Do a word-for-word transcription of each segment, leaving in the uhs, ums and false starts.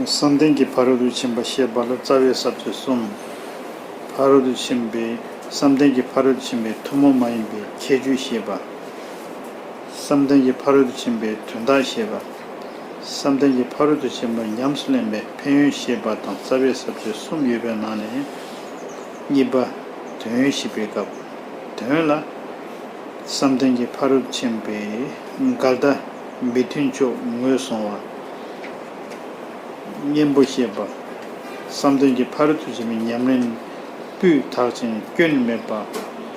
བསམ་གཏན་གྱི་ཕ་རོལ་ཏུ་ཕྱིན་པ་བཤད་པ་ལ་རྩ་བའི་ས་བཅད་གསུམ། ཕ་རོལ་ཏུ་ཕྱིན་པའི་བསམ་གཏན་གྱི་ཕ་རོལ་ཏུ་ཕྱིན་པའི་ཐུན་མོང་མ་ཡིན་པའི་ཁྱད་ཆོས་བཤད་པ། བསམ་གཏན་གྱི་ཕ་རོལ་ཏུ་ཕྱིན་པའི་དོན་དག་བཤད་པ། བསམ་གཏན་གྱི་ཕ་རོལ་ཏུ་ཕྱིན་པ་ཉམས་སུ་ལེན་པའི་ཕན་ཡོན་བཤད་པ་དང་རྩ་བའི་ས་བཅད་གསུམ་ཡོད་པའི་ནང་ནས། གཉིས་པ། དོན་བཤད་པའི་སྐབས། དོན་ལ། བསམ་གཏན་གྱི་ཕ་རོལ་ཏུ་ཕྱིན་པའི་འགལ་ཟླ་མི་མཐུན་ཕྱོགས་ངོས་བཟུང་བ། གཉེན་པོ་བཤད་པ། བསམ་གཏན་གྱི་ཕ་རོལ་ཏུ་ཕྱིན་པའི་ཉམས་ལེན་སྤུས་དག་ཅིང་སྐྱོན་མེད་པ་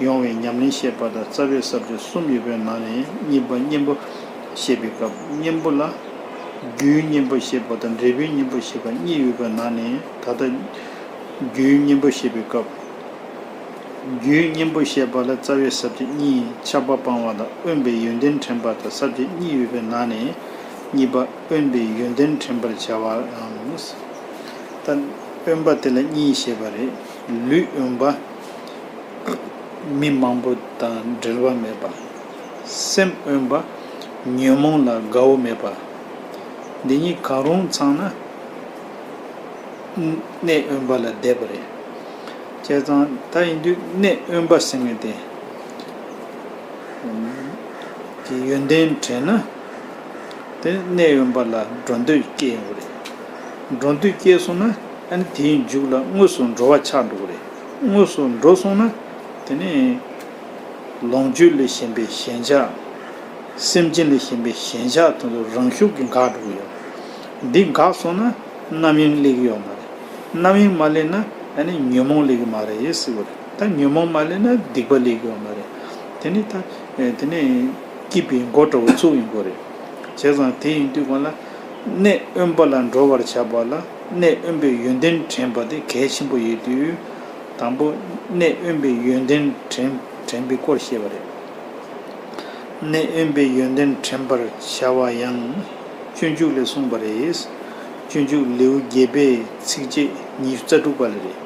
ཡོང་བའི་ཉམས་ལེན་བཤད་པ་དང་རྩ་བའི་ས་བཅད་གསུམ་ཡོད་པའི་ནང་ནས། གཉིས་པ། གཉེན་པོ་བཤད་པའི་སྐབས། གཉེན་པོ་ལ་རྒྱུའི་གཉེན་པོ་བཤད་པ་དང་འབྲས་བུའི་གཉེན་པོ་བཤད་པ་གཉིས་ཡོད་པའི་ནང་ནས། ད་ལྟ་རྒྱུའི་གཉེན་པོ་བཤད་པའི་སྐབས། རྒྱུའི་གཉེན་པོ་བཤད་པ་ལ་རྩ་བའི་ས་བཅད་གཉིས། ཆགས་པ་སྤང་བ་དང་དབེན་པའི་ཡོན་ཏན་དྲན་པ་དང་ས་བཅད་གཉིས་ཡོད་པའི་ནང་ནས། གཉིས་པ། དབེན་པའི་ཡོན་ཏན་དྲན་པར་བྱ་བའམ། ད་དབེན་པ་དེ་ལ་གཉིས་བཤད་པ་རེད། ལུས་དབེན་པ། མི་མང་པོ་དང་འབྲེལ་བ་མེད་པ། སེམས་དབེན་པ། ཉོན་མོངས་ལ་དགའ་བོ་མེད་པ། འདི་གཉིས་གང་རུང་ཚང་ན་གནས་དབེན་པ་ལ་བསྡད་པ་རེད། བྱས་ཙང་ད་ཡིན་དུས་གནས་དབེན་པ་ཟེར་མཁན་དེ་གི་ཡོན་ཏན་དྲན་ན། དེ་གནས་དབེན་པ་ལ་འགྲོ་འདོད་སྐྱེ་ཡོང་གི་རེད། འགྲོ་འདོད་སྐྱེས་སོང་ན། ཨ་ནི་དེའི་མཇུག་ལ་དངོས་སུ་འགྲོ་བ་ཆགས་འགྲོ་གི་རེད། དངོས་སུ་འགྲོ་སོང་ན། དེ་ནི་ལོངས་སྤྱོད་ལས་གཞན་པའི་ཞེན་ཆགས། སེམས་ཅན་ལས་གཞན་པའི་ཞེན་ཆགས་དེ་ཚོ་རང་ཤུགས་ཀྱིས་འགག་འགྲོ་གི་ཡོད། འདི་འགག་སོང་ན་རྣམ་གཡེང་སླེབས་ཀྱི་ཡོད་མ་རེད། རྣམ་གཡེང་མ་སླེབས་ན་ཨ་ནི་ཉོན་མོངས་སླེབས་ཀྱི་མ་རེད་ཟེར་བ་རེད། ད་ཉོན་མོངས་མ་སླེབས་ན་སྡིག་པ་སླེབས་ཀྱི་ཡོད་མ་རེད། དེ་ནི་ད་དེ་ནི་སྐྱིད་པའི་མགོ་འདྲ་བོ་ཚུགས་ཡོང་གི་རེད། བྱས་ཙང་དེ་ཡིན་དུས་གང་ལ། གནས་དབེན་པ་ལ་འགྲོ་བར་བྱ་བ་ལ་གནས་དབེན་པའི་ཡོན་ཏན་དྲན་པ་དེ་གལ་ཆེན་པོ་ཡོད་དུས། དང་པོ་གནས་དབེན་པའི་ཡོན་ཏན་དྲན་དྲན་པའི་སྐོར་བཤད་པ་རེད། གནས་དབེན་པའི་ཡོན་ཏན་དྲན་པར་བྱ་བ་ཡང་སྤྱོད་འཇུག་ལས་གསུངས་པ་རེད། སྤྱོད་འཇུག་ལེའུ་བརྒྱད་པའི་ཚིགས་བཅད་ཉི་ཤུ་རྩ་དྲུག་པ་ལ་རེད།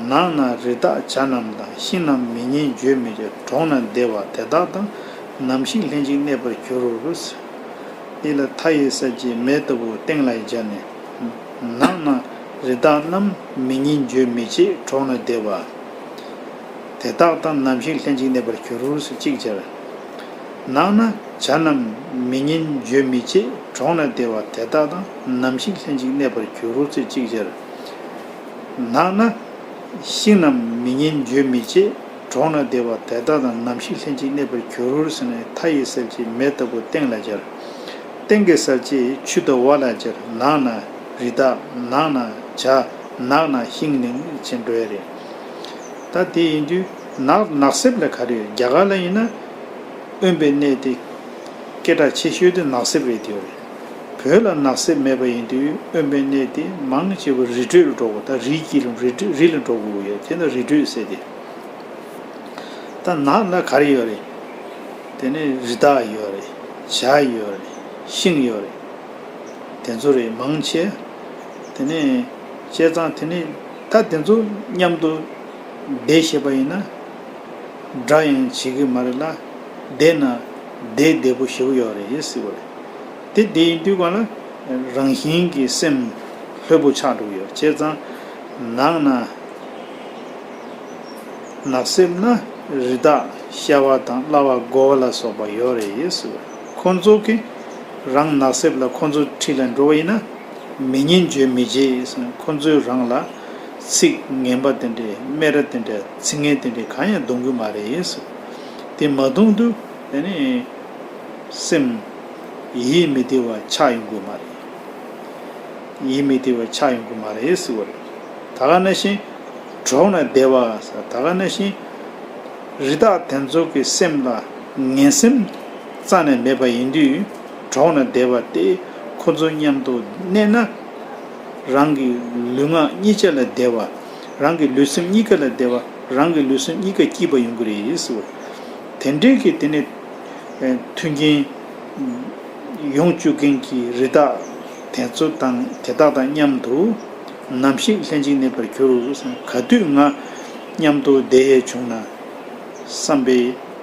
ནགས་ན་རི་དྭགས་བྱ་རྣམས་དང་། ཤིང་རྣམས་མི་སྙན་བརྗོད་མི་བྱེད། གྲོང་ན་བདེ་བ་དེ་དག་དང་། ནམ་ཞིག་ལྷན་ཅིག་གནས་པར་འགྱུར། དེ་ལ་མཐའ་ཡས་གསལ་བྱེད་མེ་ལྟ་བུ་སྟེང་ལ་སྦྱར་ནས། ནགས་ན་རི་དྭགས་རྣམས། མི་སྙན་བརྗོད་མི་བྱེད། གྲོང་ན་བདེ་བ་དེ་དག་དང་། ནམ་ཞིག་ལྷན་ཅིག་གནས་པར་འགྱུར་ཟེར་གཅིག་སྦྱར། ནགས་ན་བྱ་རྣམས་མི་སྙན་བརྗོད་མི་བྱེད། གྲོང་ན་བདེ་བ་དེ་དག་དང་། ནམ་ཞིག་ལྷན་ཅིག་གནས་པར་འགྱུར་ཟེར་གཅིག་སྦྱར། ནགས་ན་ཤིང་རྣམས་མི་སྙན་བརྗོད་མི་བྱེད། གྲོང་ན་བདེ་བ་དེ་དག་དང་། ནམ་ཞིག་ལྷན་ཅིག་གནས་པར་འགྱུར་ཟེར་ནས། མཐའ་ཡས་གསལ་བྱེད་མེ་ལྟ་བུ་སྟེང་ལ་སྦྱར། སྟེང་གི་གསལ་བྱེད་ཆུ་དང་འོག་ལ་སྦྱར། ནགས་ན་རི་དྭགས། ནགས་ན་བྱ། ནགས་ན་ཤིང་ནི་ཅེས་འགྲོ་ཡ་རེད། ད་དེ་ཡིན་དུས་ནགས་ནགས་གསེབ་ལ་ག་རེ་ཡོད། རྒྱ་གར་ལ་ཡིན་ན་དབེན་པའི་གནས་དེ་སྐད་གྲགས་ཆེ་ཤོས་དེ་ནགས་གསེབ་རེད་དེ་ཡོད་རེད། བོད་ལ་ནགས་གསེབ་མེད་པ་ཡིན་དུས་དབེན་པའི་གནས་དེ་མང་ཆེ་བ་རི་ཁྲོད་ལ་འགྲོ་དགོས། ད་རིའི་དཀྱིལ་ལ་རི་ཁྲོད་རི་ལ་འགྲོ་དགོས་ཡོད། དེ་ན་རི་ཁྲོད་ཟེར་ཏེ། ད་ནགས་ལ་ག་རེ་ཡོད་རེད། དེ་ནས་རི་དྭགས་ཡོད་རེད། བྱ་ཡོད་རེད། ཤིང་ཡོད་རེད། དེ་ཚོ་རེད་མང་ཆེ། དེ་ནས་བྱས་ཙང་དེ་ནས་ད་དེ་ཚོ་མཉམ་དུ་བསྡད་ཤེས་པ་ཡིན་ན་དགྲ་ཡང་བྱེད་ཀྱི་མ་རེད་ལ། བསྡད་ན་བདེ་བདེ་པོ་ཞེ་པོ་ཡོད་རེད་ཟེར་བ་རེད། དེ་དེ་ཡིན་དུས་གང་ལ་རང་བཞིན་གྱི་སེམས་ལྷོད་པོ་ཆགས་འགྲོ་གི་ཡོད། བྱས་ཙང་ནགས་ན་ནགས་གསེབ་ན་རི་དྭགས་ཤ་བ་དང་གླ་བ་རྒོ་བ་ལ་སོགས་པ་ཡོད་རེད་ཟེར་བ། ཁོ་ཚོ་གིས་རང་ནགས་གསེབ་ལ་ཁོ་ཚོ་འཁྲིས་ལ་འགྲོ་བ་ཡིན་ན་མི་སྙན་བརྗོད་མི་བྱེད་ཟེར། ཁོ་ཚོས་རང་ལ་ཚིག་ངན་པ་དེ་འདྲས་སྨད་ར་དེ་འདྲས་ཚིག་ངན་དེ་འདྲས་གང་ཡང་གཏོང་གི་མ་རེད་ཟེར། དེ་མ་གཏོང་དུས་དེ་ནི་སེམས་ཡིད་མི་བདེ་བ་ཆགས་ཡོང་གི་མ་རེད། ཡིད་མི་བདེ་བ་ཆགས་ཡོང་གི་མ་རེད་ཟེར་བ་རེད། ད་ག་ནང་བཞིན་གྲོང་ན་བདེ་བ་ཟེར། ད་ག་ནང་བཞིན་རི་དྭགས་དེ་ཚོ་གི་སེམས་ལ་ངན་སེམས་རྩ་ནས་མེད་པ་ཡིན་དུས་གྲོང་ན་བདེ་བ་དེ་ཁོ་ཚོ་མཉམ་དུ་གནས་ན། རང་གི་ལུས་ངག་གཉིས་ཆ་ལ་བདེ་བ། རང་གི་ལུས་སེམས་གཉིས་ཀ་ལ་བདེ་བ། རང་གི་ལུས་སེམས་གཉིས་ཀ་སྐྱིད་པ་ཡོང་གི་རེད་ཟེར་བ། དེ་འདྲའི་གི་དེ་ནི་མཐུན་རྐྱེན་ཡོང་བཅུག་མཁན་གྱི་རི་དྭགས་དེ་ཚོ་དང་དེ་དག་དང་མཉམ་དུ་ནམ་ཞིག་ལྷན་ཅིག་གནས་པར་འགྱུར་ཟེར། ག་དུས་ང་མཉམ་དུ་བསྡད་ཡས་བྱུང་ན་བསམ་པའི་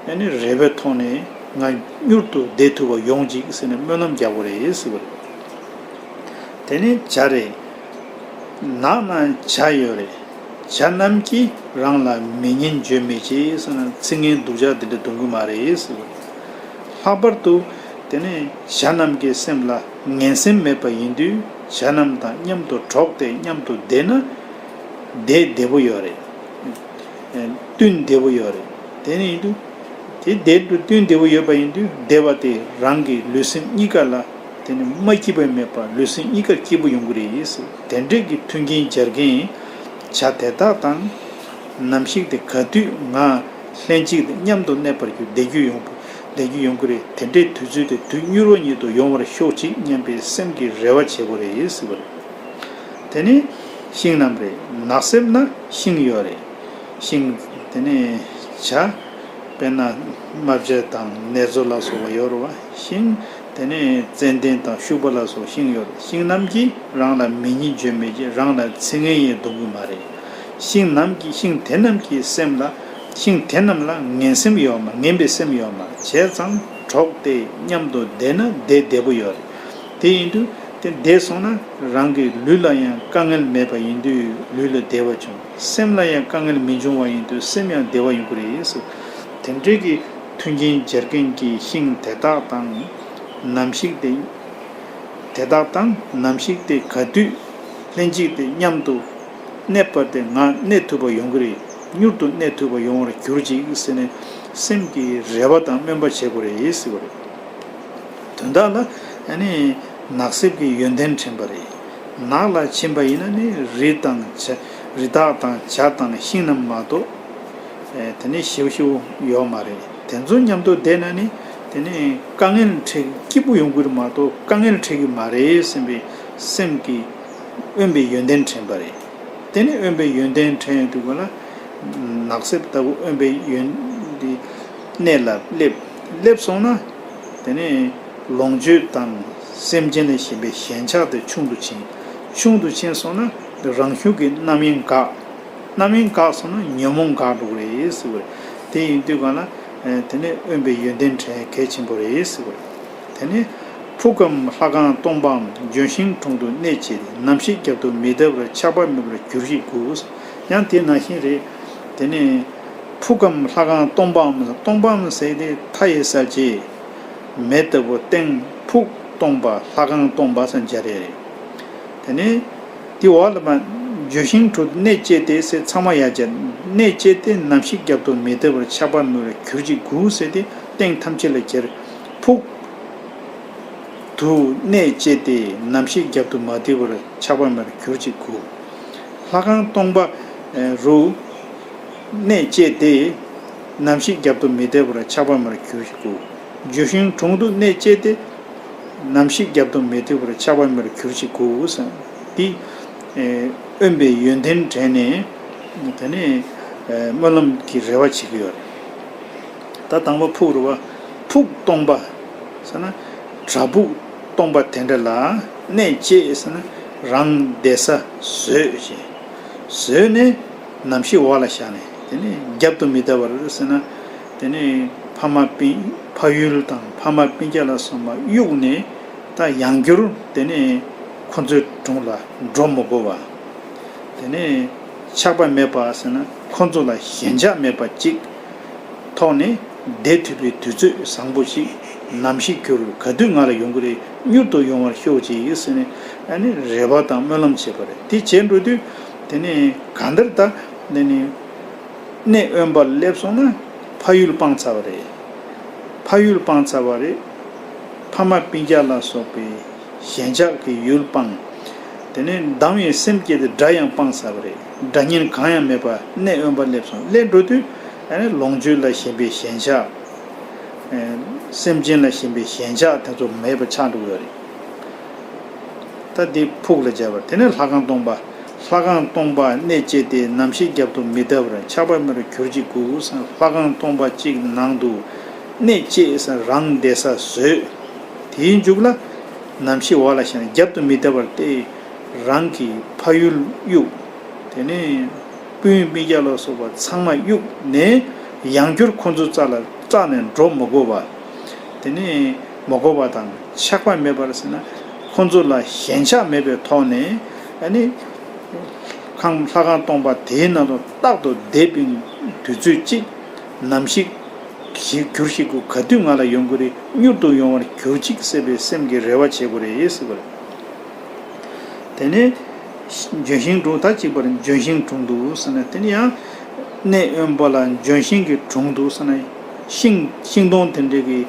ཨ་ནི་རེ་བའི་ཐོག་ནས་ང་མྱུར་དུ་བསྡད་ཐུབ་པ་ཡོང་ཅིག་ཟེར་ནས་སྨོན་ལམ་རྒྱག་དགོས་རེད་ཟེར་བ་རེད། དེ་ནས་བྱ་རེད། ནགས་ན་བྱ་ཡོད་རེད། བྱ་རྣམས་ཀྱིས་རང་ལ་མི་སྙན་བརྗོད་མི་བྱེད་ཟེར་ན་ཚིག་ངན་སྡུག་ཅག་དེ་འདྲ་གཏོང་གི་མ་རེད་ཟེར་བ་རེད། ལྷག་པར་དུ་དེ་ནས་བྱ་རྣམས་ཀྱི་སེམས་ལ་ངན་སེམས་མེད་པ་ཡིན་དུས་བྱ་རྣམས་དང་མཉམ་དུ་འགྲོགས་ཏེ་མཉམ་དུ་བསྡད་ན་བསྡད་བདེ་པོ་ཡོད་རེད། བསྟུན་བདེ་པོ་ཡོད་རེད། དེ་ནི་ཡིན་དུས་དེ་བསྡད་དུ་བསྟུན་བདེ་པོ་ཡོད་པ་ཡིན་དུས་བདེ་བ་དེ་རང་གི་ལུས་སེམས་གཉིས་ཀ་ལ་དེ་ནི་མ་སྐྱིད་པ་མེད་པ་ལུས་སེམས་གཉིས་ཀར་སྐྱིད་པོ་ཡོང་གི་རེད་ཟེར། དེ་འདྲས་ཀྱི་མཐུན་རྐྱེན་སྦྱར་མཁན་བྱ་དེ་དག་དང་། ནམ་ཞིག་དེ་ག་དུས་ང་ལྷན་ཅིག་ཏུ་མཉམ་དུ་གནས་པར་གྱུར་བསྡད་རྒྱུ་ཡོང་བསྡད་རྒྱུ་ཡོང་གི་རེད། དེ་འདྲའི་དུས་ཚོད་དེ་དུས་མྱུར་བ་ཉིད་དུ་ཡོང་བར་ཤོག་ཅིག་སྙམ་པའི་སེམས་ཀྱི་རེ་བ་བྱེད་དགོས་རེད་ཟེར་བ་རེད། དེ་ནི་ཤིང་རྣམས་རེད། ནགས་གསེབ་ན་ཤིང་ཡོད་རེད། ཤིང་། དེ་ནས་བྱ། དཔེར་ན་རྨ་བྱ་དང་ནེ་ཙོ་ལ་སོགས་པ་ཡོད་རེད་བ། ཤིང་། དེ་ནས་ཙན་དན་དང་ཤུག་པ་ལ་སོགས་ཤིང་ཡོད་རེད། ཤིང་རྣམས་ཀྱིས་རང་ལ་མི་སྙན་བརྗོད་མི་བྱེད། རང་ལ་ཚིག་ངན་ཡང་གཏོང་གི་མ་རེད། ཤིང་རྣམས་ཀྱིས་ཤིང་དེ་རྣམས་ཀྱི་སེམས་ལ། ཤིང་དེ་རྣམས་ལ་ངན་སེམས་ཡོད་མ། ངན་པའི་སེམས་ཡོད་མ། བྱས་ཙང་འགྲོགས་ཏེ་མཉམ་དུ་བསྡད་ན་བསྡད་བདེ་པོ་ཡོད་རེད། དེ་ཡིན་དུས་དེ་བསྡད་སོང་ན་རང་གི་ལུས་ལ་ཡང་དཀའ་ངལ་མེད་པ་ཡིན་དུས་ལུས་ལ་བདེ་བ་བྱུང་། སེམས་ལ་ཡང་དཀའ་ངལ་མི་འབྱུང་བ་ཡིན་དུས་སེམས་ཡང་བདེ་བ་ཡོང་གི་རེད་ཟེར། དེ་འདྲའི་གི་མཐུན་རྐྱེན་སྦྱར་མཁན་གྱི་ཤིང་དེ་དག་དང་། ནམ་ཞིག་དེ། དེ་དག་དང་ནམ་ཞིག་དེ་ག་དུས་ལྷན་ཅིག་ཏུ་མཉམ་དུ་གནས་པ་དེ་ང་གནས་ཐུབ་པ་ཡོང་གི་རེད། མྱུར་དུ་གནས་ཐུབ་པ་ཡོང་བར་གྱུར་ཅིག་ཟེར་ནས་སེམས་ཀྱི་རེ་བ་དང་སྨོན་པ་བྱེད་དགོས་རེད་ཟེར་བ་རེད། དོན་དག་ལ་ཨ་ནི་ནགས་གསེབ་ཀྱི་ཡོན་ཏན་དྲན་པ་རེད། ནགས་ལ་ཕྱིན་པ་ཡིན་ན་ནི་རི་དང་བྱ། རི་དྭགས་དང་བྱ་དང་ཤིང་རྣམས་མ་གཏོགས། ཨེ། དེ་ནི་ཞེ་པོ་ཞེ་པོ་ཡོད་མ་རེད། དེ་ཚོ་མཉམ་དུ་བསྡད་ན་ནི་དེ་ནི་དཀའ་ངལ་འཕྲད། སྐྱིད་པོ་ཡོང་གི་རེད་མ་གཏོགས་དཀའ་ངལ་འཕྲད་ཀྱི་མ་རེད་བསམ་པའི་སེམས་ཀྱི་དབེན་པའི་ཡོན་ཏན་དྲན་པ་རེད། དེ་ནི་དབེན་པའི་ཡོན་ཏན་དྲན་ཡོང་དུས་ག་ལ་ནགས་གསེབ་ལྟ་བུ་དབེན་པའི་ཡོན་ཏན་གནས་ལ་སླེབས། སླེབས་སོང་ན་དེ་ནི་ལོངས་སྤྱོད་དང་སེམས་ཅན་ལ་ཞེན་པའི་ཞེན་ཆགས་དེ་ཆུང་དུ་ཕྱིན། ཆུང་དུ་ཕྱིན་སོང་ན་རང་ཤུགས་ཀྱིས་རྣམ་གཡེང་འགག་རྣམ་གཡེང་འགག་སོང་ན་ཉོན་མོངས་འགག་འགྲོ་གི་རེད་ཟེར་བ་རེད། དེ་ཡིན་དུས་གང་ལ། ཨེ། དེ་ནི་དབེན་པའི་ཡོན་ཏན་དྲན་གལ་ཆེན་པོ་རེད་ཟེར་བ་རེད། དེ་ནི་ཕུག་གམ་ལྷ་ཁང་སྟོང་པའམ་ལྗོན་ཤིང་དྲུང་དུ་གནས་བཅས་ཏེ་ནམ་ཞིག་རྒྱབ་ཏུ་མི་བདའ་བར་ཆགས་པ་མེད་པར་གྱུར་ཅིག་གུ། ཡང་དེ་ནང་བཞིན་རེད། དེ་ནི་ཕུག་གམ་ལྷ་ཁང་སྟོང་པའམ། སྟོང་པའམ་ཟེར་དེ་མཐའ་ཡས་གསལ་བྱེད་མེ་ལྟ་བུ་སྟེང་ཕུག་སྟོང་པ་ལྷ་ཁང་སྟོང་པ་ཟེར་སྦྱར་ཡས་རེད། དེ་ནས་དེ་འོག་ལ་མ་ལྗོན་ཤིང་དྲུང་གནས་བཅས་ཏེ་ཟེར་ཚང་མ་ཡར་སྦྱར། གནས་བཅས་ཏེ་ནམ་ཞིག་རྒྱབ་ཏུ་མི་བདའ་བར་ཆགས་པ་མེད་པར་གྱུར་ཅིག་གུ་ཟེར་ཏེ་སྟེང་ཐམས་ཅད་ལ་སྦྱར། ཕུག་ཏུ་གནས་བཅས་ཏེ་ནམ་ཞིག་རྒྱབ་ཏུ་མ་བདའ་བར་ཆགས་པ་མེད་པར་གྱུར་ཅིག་གུ། ལྷ་ཁང་སྟོང་པ་རུ་གནས་བཅས་ཏེ་ནམ་ཞིག་རྒྱབ་ཏུ་མི་བདའ་བར་ཆགས་པ་མེད་པར་གྱུར་ཅིག་གུ། ལྗོན་ཤིང་དྲུང་དུ་གནས་བཅས་ཏེ། ནམ་ཞིག་རྒྱབ་ཏུ་མི་བདའ་བར་ཆགས་པ་མེད་པར་གྱུར་ཅིག་གུ་ཟེར། འདི་དབེན་པའི་ཡོན་ཏན་དྲན་ནས་དེ་ནས་སྨོན་ལམ་གྱི་རེ་བ་བྱེད་ཀྱི་ཡོད་རེད། ད་དང་པོ་ཕུག་རེད་བ། ཕུག་སྟོང་པ་ཟེར་ན་བྲག་ཕུག་སྟོང་པ་དེ་འདྲ་ལ་གནས་བཅས་ཟེར་ན་རང་བསྡད་ས་བཟོས་ཞེས། བཟོས་ནས་ནམ་ཞིག་འོག་ལ་བཞག་ནས་དེ་ནས་རྒྱབ་ཏུ་མི་བདའ་བར་ཟེར་ན། དེ་ནས་ཕ་མ་སྤུན། ཕ་ཡུལ་དང་ཕ་མ་སྤུན་ཀྱག་ལ་སོགས་པ་གཡུགས་ནས་ད་ཡང་བསྐྱར་དེ་ནས་ཁོ་ཚོའི་དྲུང་ལ་འགྲོ་མི་དགོས་པ། དེ་ནས་ཆགས་པ་མེད་པ་ཟེར་ན་ཁོ་ཚོ་ལ་ཞེན་ཆགས་མེད་པ་གཅིག་ཐོག་ནས་བསྡད་ཐུབ་པའི་དུས་ཚོད་བཟང་པོ་ཞིག་ནམ་ཞིག་འགྱུར་ག་དུས་ང་ལ་ཡོང་གི་རེད། མྱུར་དུ་ཡོང་བར་ཤོག་ཅིག་ཟེར་ནས་ཨ་ནི་རེ་བ་དང་སྨོན་ལམ་བྱེད་པ་རེད། དེ་བྱས་འགྲོ་དུས་དེ་ནས་གང་ལྟར་ད་དེ་ནས། གནས་དབེན་པར་སླེབས་སོང་ན་ཕ་ཡུལ་སྤངས་ཚར་བ་རེད། ཕ་ཡུལ་སྤངས་ཚར་བ་རེད། ཕ་མ་སྤུན་ཀྱག་ལ་སོགས་པའི་ཞེན་ཆགས་ཀྱི་ཡུལ་སྤངས། དེ་ནས་སྡང་བའི་སེམས་སྐྱེས་ཏེ་དགྲ་ཡང་སྤངས་ཚར་བ་རེད། དགྲ་གཉེན་གང་ཡང་མེད་པར་གནས་དབེན་པར་སླེབས་སོང་། སླེབས་འགྲོ་དུས་ཨ་ནི་ལོངས་སྤྱོད་ལ་ཞེན་པའི་ཞེན་ཆགས། ཨེ། སེམས་ཅན་ལ་ཞེན་པའི་ཞེན་ཆགས་དེ་ཚོ་མེད་པ་ཆགས་འགྲོ་གི་ཡོད་རེད། ད་འདི་ཕུག་ལ་སྦྱར་བ། དེ་ནས་ལྷ་ཁང་སྟོང་པ། ལྷ་ཁང་སྟོང་པ་གནས་བཅས་ཏེ་ནམ་ཞིག་རྒྱབ་ཏུ་མི་བདའ་བར་ཆགས་པ་མེད་པར་གྱུར་ཅིག་གུ་ཟེར། ལྷ་ཁང་སྟོང་པ་གཅིག་ནང་དུ་གནས་བཅས་ཟེར་རང་བསྡད་ས་བཟོས། དེའི་མཇུག་ལ་ནམ་ཞིག་འོག་ལ་བཞག་ནས་རྒྱབ་ཏུ་མི་བདའ་བར་སྟེ་རང་གི་ཕ་ཡུལ་གཡུགས། དེ་ནས་སྤུན་སྤུན་ཀྱག་ལ་སོགས་པ་ཚང་མ་གཡུགས་ནས་ཡང་བསྐྱར་ཁོ་ཚོའི་རྩ་ལ་སྐྲག་ནས་འགྲོ་མི་དགོས་པ། དེ་ནས་མ་དགོས་པ་དང་ཆགས་པ་མེད་པར་ཟེར་ན་ཁོ་ཚོ་ལ་ཞེན་ཆགས་མེད་པའི་ཐོག་ནས་ཨ་ནི་ ཁང་ལྷ་ཁང་སྟོང་པ་དེའི་ནང་དུ་རྟག་ཏུ་བསྡད་པའི་དུས་ཚོད་གཅིག་ནམ་ཞིག་གྱུར་ཞིག་གུ་ག་དུས་ང་ལ་ཡོང་གི་རེད། མྱུར་དུ་ཡོང་བར་གྱུར་ཅིག་ཟེར་བའི་སེམས་ཀྱི་རེ་བ་བྱེད་དགོས་རེད་ཟེར་བ་རེད། དེ་ནས་ལྗོན་ཤིང་གྲོང་ད་གཅིག་པར་ལྗོན་ཤིང་གྲོང་དུ་ཟེར་ན། དེ་ནས་ཡང་གནས་དབེན་པ་ལ་ལྗོན་ཤིང་གི་གྲོང་དུ་ཟེར་ན། ཤིང་ཤིང་སྡོང་དེ་འདྲའི་གི་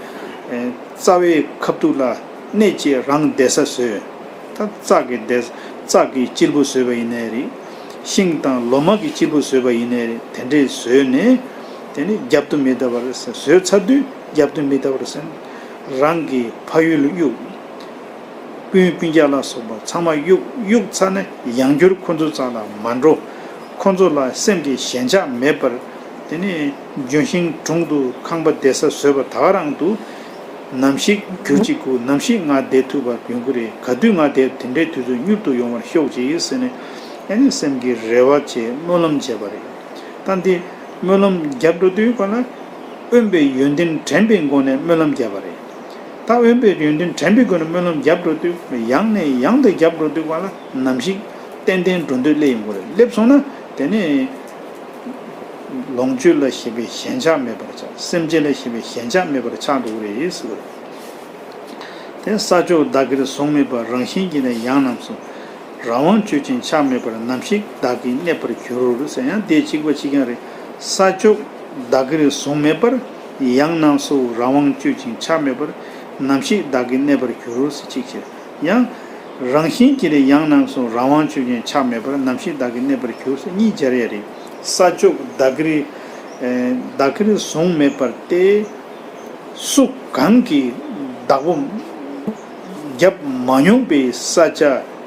རྩ་བའི་ཁ་ཐུག་ལ་གནས་བཅས་རང་བསྡད་ས་བཟོས། ད་རྩྭ་གི་བསྡད་རྩྭ་གི་སྐྱིལ་པུ་བཟོས་པ་ཡིན་ནའི་རེད། ཤིང་དང་ལོ་མ་གི་སྐྱིལ་པུ་བཟོས་པ་ཡིན་ནའི་རེད། དེ་འདྲས་བཟོས་ནས་དེ་ནས་རྒྱབ་ཏུ་མི་ལྟ་བར་ཟེར། བཟོས་ཚར་དུས་རྒྱབ་ཏུ་མི་ལྟ་བར་ཟེར། རང་གི་ཕ་ཡུལ་གཡུགས། སྤུན་སྤུན་ཀྱག་ལ་སོགས་པ་ཚང་མ་གཡུགས་གཡུགས་ཚར་ནས་ཡང་བསྐྱར་ཁོ་ཚོ་རྩ་ལ་མ་འགྲོ། ཁོ་ཚོ་ལ་སེམས་ཀྱི་ཞེན་ཆགས་མེད་པར། དེ་ནས་ལྗོན་ཤིང་དྲུང་དུ་ཁང་པ་བསྡད་ས་བཟོས་པ་ད་ག་རང་དུ། ནམ་ཞིག་གྱུར་ཅིག་གུ་ནམ་ཞིག་ང་བསྡད་ཐུབ་པར་ཡོང་གི་རེད། ག་དུས་ང་བསྡད་དེ་འདྲའི་དུས་ཚོད་མྱུར་དུ་ཡོང་བར་ཤོག་ཅིག་ཟེར་ནས། ཨ་ནི་སེམས་ཀྱི་རེ་བ་བྱས་སྨོན་ལམ་བྱས་པ་རེད། ད་འདི་སྨོན་ལམ་བརྒྱབ་འགྲོ་དུས་ག་ལ་དབེན་པའི་ཡོན་ཏན་དྲན་པའི་སྒོ་ནས་སྨོན་ལམ་བརྒྱབ་པ་རེད། ད་དབེན་པའི་ཡོན་ཏན་དྲན་པའི་སྒོ་ནས་སྨོན་ལམ་བརྒྱབ་འགྲོ་དུས་ཡང་ནས་ཡང་དུ་བརྒྱབ་འགྲོ་དུས་ག་ལ་ནམ་ཞིག་ཏན་ཏན་འགྲོ་འདོད་སླེབས་ཡོང་གི་རེད། སླེབས་སོང་ན་དེ་ནས་ལོངས་སྤྱོད་ལ་ཞེན་པའི་ཞེན་ཆགས་མེད་པར་ཆགས། སེམས་ཅན་ལ་ཞེན་པའི་ཞེན་ཆགས་མེད་པར་ཆགས་འགྲོ་གི་རེད་ཟེར་བ་རེད། དེ་ས་ཕྱོགས་བདག་གིར་བཟུང་མེད་པར་རང་བཞིན་གྱིས་ནི་ཡང་རྣམས་སུ། རང་དབང་སྤྱོད་ཅིང་ཆགས་མེད་པར་ནམ་ཞིག་བདག་གིས་གནས་པར་འགྱུར་ཟེར། ཡང་དེ་གཅིག་པ་གཅིག་རྐྱང་རེད། ས་ཕྱོགས་བདག་གིར་བཟུང་མེད་པར་ཡང་རྣམས་སུ། རང་དབང་སྤྱོད་ཅིང་ཆགས་མེད་པར་ནམ་ཞིག་བདག་གིས་གནས་པར་འགྱུར་ཟེར་གཅིག་བྱས། ཡང་རང་བཞིན་གྱིས་ནི་ཡང་རྣམས་སུ། རང་དབང་སྤྱོད་ཅིང་ཆགས་མེད་པར་ནམ་ཞིག་བདག་གིས་གནས་པར་འགྱུར་ཟེར་གཉིས་སྦྱར་ཡ་རེད། ས་ཕྱོགས་བདག་གིར་བདག་གིར་བཟུང་མེད་པར་ཏེ། སུ་གང་གིས་བདག་པོ་བརྒྱབ་མ་མྱོང་པའི་ས་ཆ་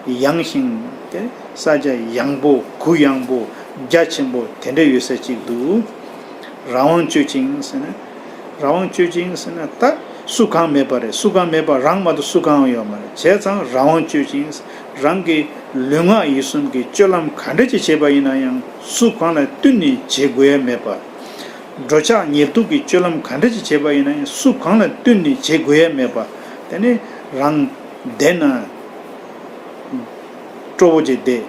ཡངས་ཤིང་ཏེ། ས་ཆ་ཡངས་པོ་གུ་ཡངས་པོ་རྒྱ་ཆེན་པོ་དེ་འདྲ་ཡོད་ས་ཅིག་ཏུ། རང་དབང་སྤྱོད་ཅིང་ཟེར་ན། རང་དབང་སྤྱོད་ཅིང་ཟེར་ན་ད་སུ་གང་མེད་པ་རེད། སུ་གང་མེད་པ་རང་མ་གཏོགས་སུ་གང་ཡོད་མ་རེད། བྱས་ཙང་རང་དབང་སྤྱོད་ཅིང་། རང་གི་ལུས་ངག་ཡིད་གསུམ་གྱི་སྤྱོད་ལམ་ག་འདྲ་ཅིག་བྱེད་པ་ཡིན་ན་ཡང་སུ་གང་ལ་བསྟུན་ནས་བྱེད་དགོས་ཡ་མེད་པ། འགྲོ་འཆག་ཉལ་འདུག་གི་སྤྱོད་ལམ་ག་འདྲ་ཅིག་བྱེད་པ་ཡིན་ན་ཡང་སུ་གང་ལ་བསྟུན་ནས་བྱེད་དགོས་ཡ་མེད་པ། དེ་ནས་རང་བསྡད་ན་སྤྲོ་བོ་ཅིག་བསྡད།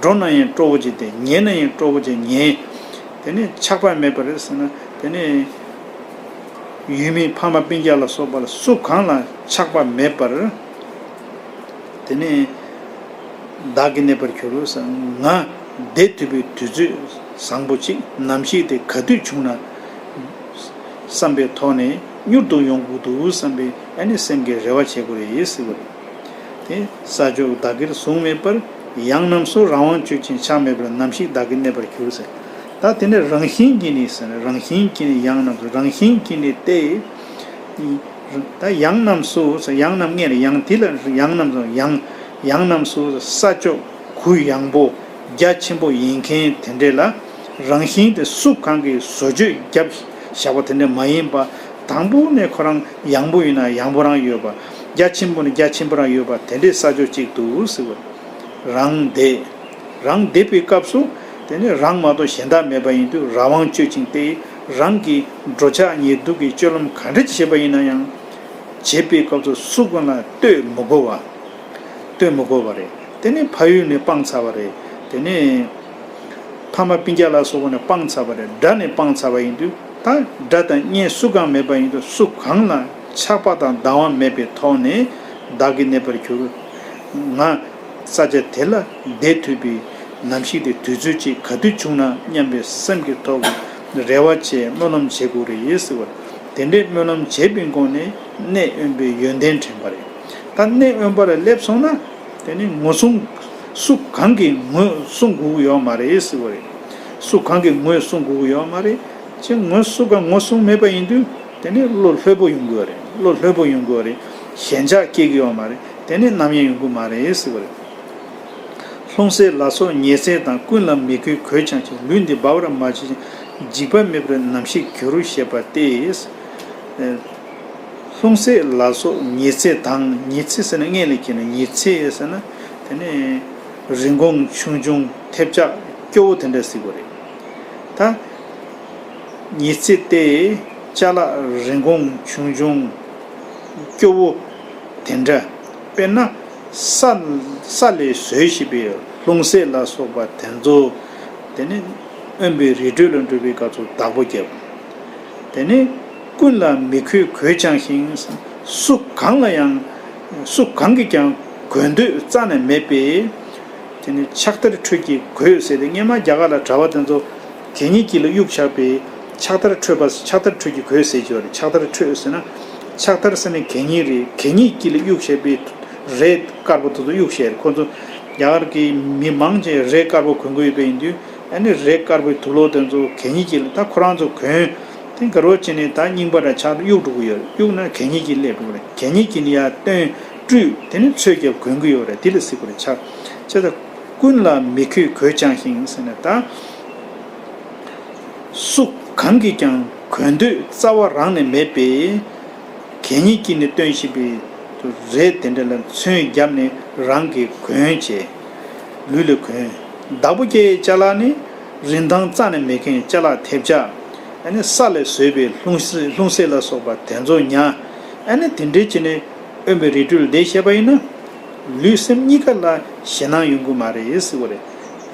འགྲོ་ན་ཡང་སྤྲོ་བོ་ཅིག་བསྡད། ཉལ་ན་ཡང་སྤྲོ་བོ་ཅིག་ཉལ། དེ་ནས་ཆགས་པ་མེད་པ་རེད་ཟེར་ན། དེ་ནས་ཡུལ་མི་ཕ་མ་སྤུན་ཀྱག་ལ་སོགས་པ་ལ་སུ་གང་ལ་ཆགས་པ་མེད་པར། དེ་ནས་བདག་གིས་གནས་པར་འགྱུར་རོ་ཟེར། ང་བསྡད་ཐུབ་པའི་དུས་ཚོད་བཟང་པོ་ཅིག་ནམ་ཞིག་དེ་ག་དུས་བྱུང་ན་བསམ་པའི་ཐོག་ནས་མྱུར་དུ་ཡོང་དགོས་འདུག་བསམ་པའི་ཨ་ནི་སེམས་ཀྱི་རེ་བ་བྱེད་དགོས་རེད་ཟེར་བ་རེད། དེ་ས་ཕྱོགས་བདག་གིར་བཟུང་མེད་པར་ཡང་རྣམས་སུ། རང་དབང་སྤྱོད་ཅིང་ཆགས་མེད་པར་ནམ་ཞིག་བདག་གིས་གནས་པར་འགྱུར་ཟེར། ད་དེ་ནས་རང་བཞིན་གྱིས་ནི་ཟེར། རང་བཞིན་གྱིས་ནི་ཡང་རྣམས་སུ། རང་བཞིན་གྱིས་ནི་སྟེ། ད་ཡང་རྣམས་སུ་ཟེར། ཡང་རྣམས་ངེས་ལ་ཡང་དེ་ལ་ཡང་རྣམས་སུ། ཡང་ཡང་རྣམས་སུ་ས་ཕྱོགས་གུ་ཡངས་པོ་རྒྱ་ཆེན་པོ་ཡིན་མཁན་དེ་འདྲས་ལ་རང་བཞིན་དེ་སུ་གང་གིས་བཟོ་བཅོས་བརྒྱབ་བཞག་པ་དེ་འདྲས་མ་ཡིན་པ། དང་པོ་ནས་ཁོ་རང་ཡངས་པོ་ཡིན་ན་ཡངས་པོ་རང་ཡོད་པ། རྒྱ་ཆེན་པོ་ནས་རྒྱ་ཆེན་པོ་རང་ཡོད་པ་དེ་འདྲས་ས་ཕྱོགས་གཅིག་ཏུ་ཟེར་བ། རང་བསྡད། རང་བསྡད་པའི་སྐབས་སུ་དེ་ནི་རང་མ་གཏོགས་གཞན་དག་མེད་པ་ཡིན་དུས་རང་དབང་སྤྱོད་ཅིང་སྟེ། རང་གིས་འགྲོ་འཆག་ཉལ་འདུག་གི་སྤྱོད་ལམ་ག་འདྲ་ཅིག་བྱེད་པ་ཡིན་ན་ཡང་། བྱེད་པའི་སྐབས་སུ་སུ་ཀུན་ལ་ལྟོས་མི་དགོས་པ། ལྟོས་མི་དགོས་པ་རེད། དེ་ནི་ཕ་ཡུལ་ནས་སྤངས་ཚར་བ་རེད། དེ་ནི་ཕ་མ་སྤུན་ཀྱག་ལ་སོགས་པ་ནས་སྤངས་ཚར་བ་རེད། དགྲ་ནས་སྤངས་ཚར་བ་ཡིན་དུས་ད་དགྲ་དང་གཉེན་སུ་གང་མེད་པ་ཡིན་དུས་སུ་གང་ལ་ཆགས་པ་དང་སྡང་བ་མེད་པའི་ཐོག་ནས་བདག་གིས་གནས་པར་གྱུར། ང་ས་ཆ་དེ་ལ་བསྡད་ཐུབ་པའི་ནམ་ཞིག་དེ་དུས་ཚོད་ཅིག་ག་དུས་བྱུང་ན་སྙམ་པའི་སེམས་ཀྱི་ཐོག་གི་རེ་བ་བྱས་སྨོན་ལམ་བྱེད་དགོས་རེད་ཟེར་བ། དེ་འདྲའི་སྨོན་ལམ་བྱས་པའི་སྒོ་ནས་གནས་དབེན་པའི་ཡོན་ཏན་དྲན་པ་རེད། ད་གནས་དབེན་པ་ལ་སླེབས་སོང་ན་དེ་ནི་ངོས་བཟུང་སུ་གང་གིས་ངོས་བཟུང་དགོས་ཀྱི་ཡོད་མ་རེད་ཟེར་བ་རེད། སུ་གང་གིས་ངོས་བཟུང་དགོས་ཀྱི་ཡོད་མ་རེད། ཅེས་ངོས་སུ་གང་ངོས་བཟུང་མེད་པ་ཡིན་དུས་དེ་ནི་བློ་ལྷོད་པོ་ཡོང་དགོས་རེད། བློ་ལྷོད་པོ་ཡོང་དགོས་རེད། ཞེན་ཆགས་སྐྱེ་གི་ཡོད་མ་རེད། དེ་ནི་ནམ་ཡང་ཡོང་གི་མ་རེད་ཟེར་བ་རེད། ལྷུང་བཟེད་ལ་སོགས་ཉི་ཚེ་དང་། ཀུན་ལ་མི་གུས་གོས་འཆང་ཞིང་། ལུས་འདི་སྦ་བར་མ་བྱེད་ཅིང་། འཇིགས་པ་མེད་པར་ནམ་ཞིག་འགྱུར་ཞེས་པ་སྟེ། ལྷུང་བཟེད་ལ་སོགས་ཉི་ཚེ་དང་། ཉི་ཚེ་ཟེར་ན་སྔོན་ལ་ཁྱེར་ན་ཉི་ཚེ་ཟེར་ན་དེ་ནི་རིན་གོང་ཆུང་ཆུང་ཐེབས་ཆག་སྐྱོ་བོ་དེ་འདྲ་ཟེར་དགོས་རེད། ད་ཉི་ཚེ་སྟེ་ཅ་ལག་རིན་གོང་ཆུང་ཆུང་སྐྱོ་བོ་དེ་འདྲ། དཔེར་ན་ས་ས་ལས་བཟོས་བཞིན་པའི་ ལྷུང་བཟེད་ལ་སོགས་པ་དེ་ཚོ། དེ་ནི་དབེན་པའི་རི་ཁྲོད་ལ་འགྲོ་བའི་སྐབས་སུ་བདག་པོ་བརྒྱབ། དེ་ནི་ཀུན་ལ་མི་གུས་གོས་འཆང་ཞིང་། སུ་གང་ལ་ཡང་། སུ་གང་གིས་ཀྱང་གོས་འདོད་རྩ་ནས་མེད་པས། དེ་ནི་ཕྱག་དར་ཁྲོད་ཀྱི་གོས་ཟེར་ཏེ། སྔན་མ་རྒྱ་གར་ལ་གྲྭ་པ་དེ་ཚོ་གད་སྙིགས་དཀྱིལ་ལ་གཡུགས་བཞག་པའི་ཕྱག་དར་ཁྲོད་པ། ཕྱག་དར་ཁྲོད་ཀྱི་གོས་ཟེར་གྱི་ཡོད་རེད། ཕྱག་དར་ཁྲོད་ཟེར་ན། ཕྱག་དར་ཟེར་ན་གད་སྙིགས་རེད། གད་སྙིགས་དཀྱིལ་ལ་གཡུགས་བཞག་པའི་རས་དཀར་པོ་དེ་ཚོ་གཡུགས་བཞག་རེད། ཁོ་ཚོ་རྒྱ་གར་གྱི་མི་མང་ཆེ་རས་དཀར་པོ་གོན་གྱི་ཡོད་པ་ཡིན་དུས། ཨ་ནི་རས་དཀར་པོའི་དུག་ལོག་དེ་ཚོ་གད་སྙིགས་དཀྱིལ་ལ། ད་ཁོ་རང་ཚོ་གོན་དེ་དགའ་རོགས་བྱས་ནས་ད་རྙིང་པ་འདྲ་ཆགས་གཡུག་འགྲོ་གི་ཡོད་རེད། གཡུག་ན་གད་སྙིགས་ཀྱིས་སླེབས་འགྲོ་གི་རེད། གད་སྙིགས་ཀྱིས་ནི་ཡར་བཏོན་བཀྲུས། དེ་ནི་ཚོས་རྒྱབ་གོན་གྱི་ཡོད་རེད། དེ་ལ་ཟེར་གྱི་རེད། ཕྱག་ཕྱག་དར། ཀུན་ལ་མི་གུས་གོས་འཆང་ཞིང་ཟེར་ནས་ད། སུ་གང་གིས་ཀྱང་གོས་འདོད་རྩ་བ་རང་ནས་མེད་པས། གད་སྙིགས་ཀྱིས་ནི་བཏོན་བཞིན་པའི་རས་དེ་འདྲ་ལ་ཚོན་བརྒྱབ་ནས་རང་གིས་གོན་བྱས། ལུས་ལ་གོན། བདག་པོ་སྐྱེ་བའི་ཅ་ལག་ནི། རིན་ཐང་རྩ་ནས་མེད་མཁན་ཅ་ལག་ཐེབས་ཆག། ཨ་ནི་ས་ལས་བཟོས་པའི་ལྷུང་བཟེད། ལྷུང་བཟེད་ལ་སོགས་པ་དེ་ཚོ་ཉར། ཨ་ནི་དེ་འདྲའི་བྱས་ནས་དབེན་པའི་རི་ཁྲོད་ལ་བསྡད་བཞག་པ་ཡིན་ན། ལུས་སེམས་གཉིས་ཀ་ལ་ཞེད་སྣང་ཡོང་གི་མ་རེད་ཟེར་བ་རེད།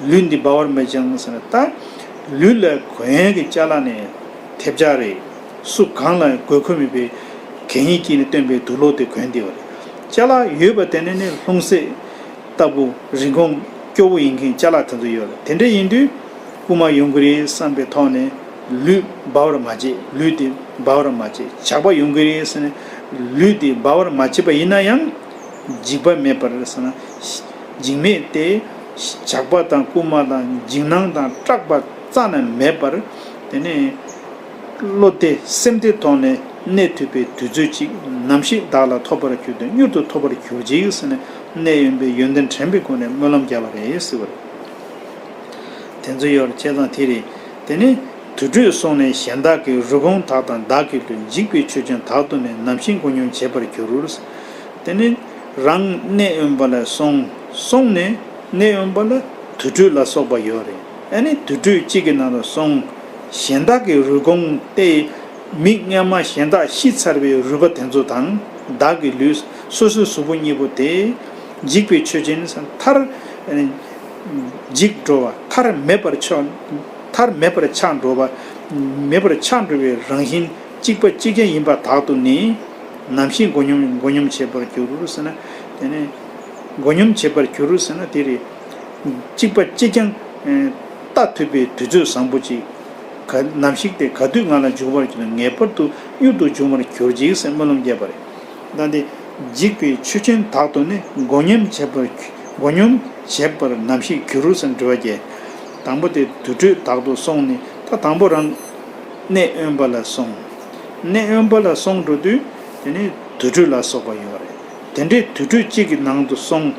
ལུས་འདི་སྦ་བར་མ་བྱ་ཟེར་ན། ད་ལུས་ལ་གོན་ཡས་ཀྱི་ཅ་ལག་ནི་ཐེབས་ཆག་རེད། སུ་གང་ལ་དགོས་མཁོ་མེད་པའི་གད་སྙིགས་ཀྱིས་ནི་བཏོན་པའི་དུག་ལོག་དེ་གོན་བསྡད་པ་རེད། ཅ་ལག་ཡོད་པ་དེ་ནི་ནི་ལྷུང་བཟེད་ལྟ་བུ་རིན་གོང་སྐྱོ་བོ་ཡིན་མཁན་ཅ་ལག་དེ་ཚོ་ཡོད་རེད། དེ་འདྲ་ཡིན་དུས་རྐུན་མ་ཡོང་གི་རེད་བསམ་པའི་ཐོག་ནས་ལུས་སྦ་བར་མ་བྱེད། ལུས་དེ་སྦ་བར་མ་བྱེད། ཇག་པ་ཡོང་གི་རེད་ཟེར་ནས་ལུས་དེ་སྦ་བར་མ་བྱེད་པ་ཡིན་ན་ཡང་། འཇིགས་པ་མེད་པར་ཟེར་ན། འཇིགས་མེད་དེ། ཇག་པ་དང་རྐུན་མ་དང་འཇིགས་སྣང་དང་སྐྲག་པ་རྩ་ནས་མེད་པར། དེ་ནས་བློ་བདེ་སེམས་བདེ་ཐོག་ནས་གནས་ཐུབ་པའི་དུས་ཚོད་ཅིག་ནམ་ཞིག་བདག་ལ་ཐོབ་པར་གྱུར་ཏེ་མྱུར་དུ་ཐོབ་པར་གྱུར་ཅིག་ཟེར་ནས་གནས་དབེན་པའི་ཡོན་ཏན་དྲན་པའི་སྒོ་ནས་སྨོན་ལམ་བརྒྱབ་པ་རེད་ཟེར་བ་རེད། དེ་ཚོ་ཡོད་རེད། བྱས་ཙང་དེ་རེད། དེ་ནས་དུར་ཁྲོད་སོང་ནས་གཞན་དག་གི་རུས་གོང་དག་དང་། བདག་གི་ལུས་འཇིག་པའི་ཆོས་ཅན་དག་ཏུ་ནི། ནམ་ཞིག་མགོ་སྙོམས་བྱེད་པར་འགྱུར། དེ་ནས་རང་གནས་དབེན་པ་ལ་སོང་། སོང་ནས་གནས་དབེན་པ་ལ་དུར་ཁྲོད་ལ་སོགས་པ་ཡོད་རེད། ཨ་ནི་དུར་ཁྲོད་གཅིག་གི་ནང་དུ་སོང་། གཞན་དག་གི་རུས་གོང་སྟེ། མི་སྔ་མ་གཞན་དག་ཤི་ཚར་བའི་རུས་པ་དེ་ཚོ་དང་། བདག་གི་ལུས་སོ་སོའི་གཟུགས་པོ་གཉིས་པོ་དེ། འཇིག་པའི་ཆོས་ཅན་ཟེར་མཐར། འཇིག་འགྲོ་བ། མཐར་མེད་པར་ཆགས། མཐར་མེད་པར་ཆགས་འགྲོ་བ། མེད་པར་ཆགས་འགྲོ་བའི་རང་བཞིན་གཅིག་པ་གཅིག་རྐྱང་ཡིན་པ་དག་ཏུ་ནི། ནམ་ཞིག་མགོ་སྙོམས། མགོ་སྙོམས་བྱེད་པར་འགྱུར་ཟེར་ན། དེ་ནས་མགོ་སྙོམས་བྱེད་པར་འགྱུར་ཟེར་ན་དེ་རེད། གཅིག་པ་གཅིག་རྐྱང་ལྟ་ཐུབ་པའི་དུས་ཚོད་བཟང་པོ་ཅིག་ག་ནམ་ཞིག་དེ་ག་དུས་ང་ལ་འབྱུང་བར་གྱུར་ན། ངེས་པར་དུ་མྱུར་དུ་འབྱུང་བར་གྱུར་ཅིག་ཟེར་སྨོན་ལམ་བརྒྱབ་པ་རེད། ད་འདི་འཇིག་པའི་ཆོས་ཅན་དག་ཏུ་ནི། མགོ་སྙོམས་བྱེད་པར། མགོ་སྙོམས་བྱེད་པར་ནམ་ཞིག་འགྱུར་ཟེར་དྲི་བ་བརྒྱད། དང་པོ་དེ་དུར་ཁྲོད་དག་ཏུ་སོང་ནས། ད་དང་པོ་རང་གནས་དབེན་པ་ལ་སོང་། གནས་དབེན་པ་ལ་སོང་འགྲོ་དུས་དེ་ནི་དུར་ཁྲོད་ལ་སོགས་པ་ཡོད་རེད། དེ་འདྲའི་དུར་ཁྲོད་གཅིག་གི་ནང་དུ་སོང་།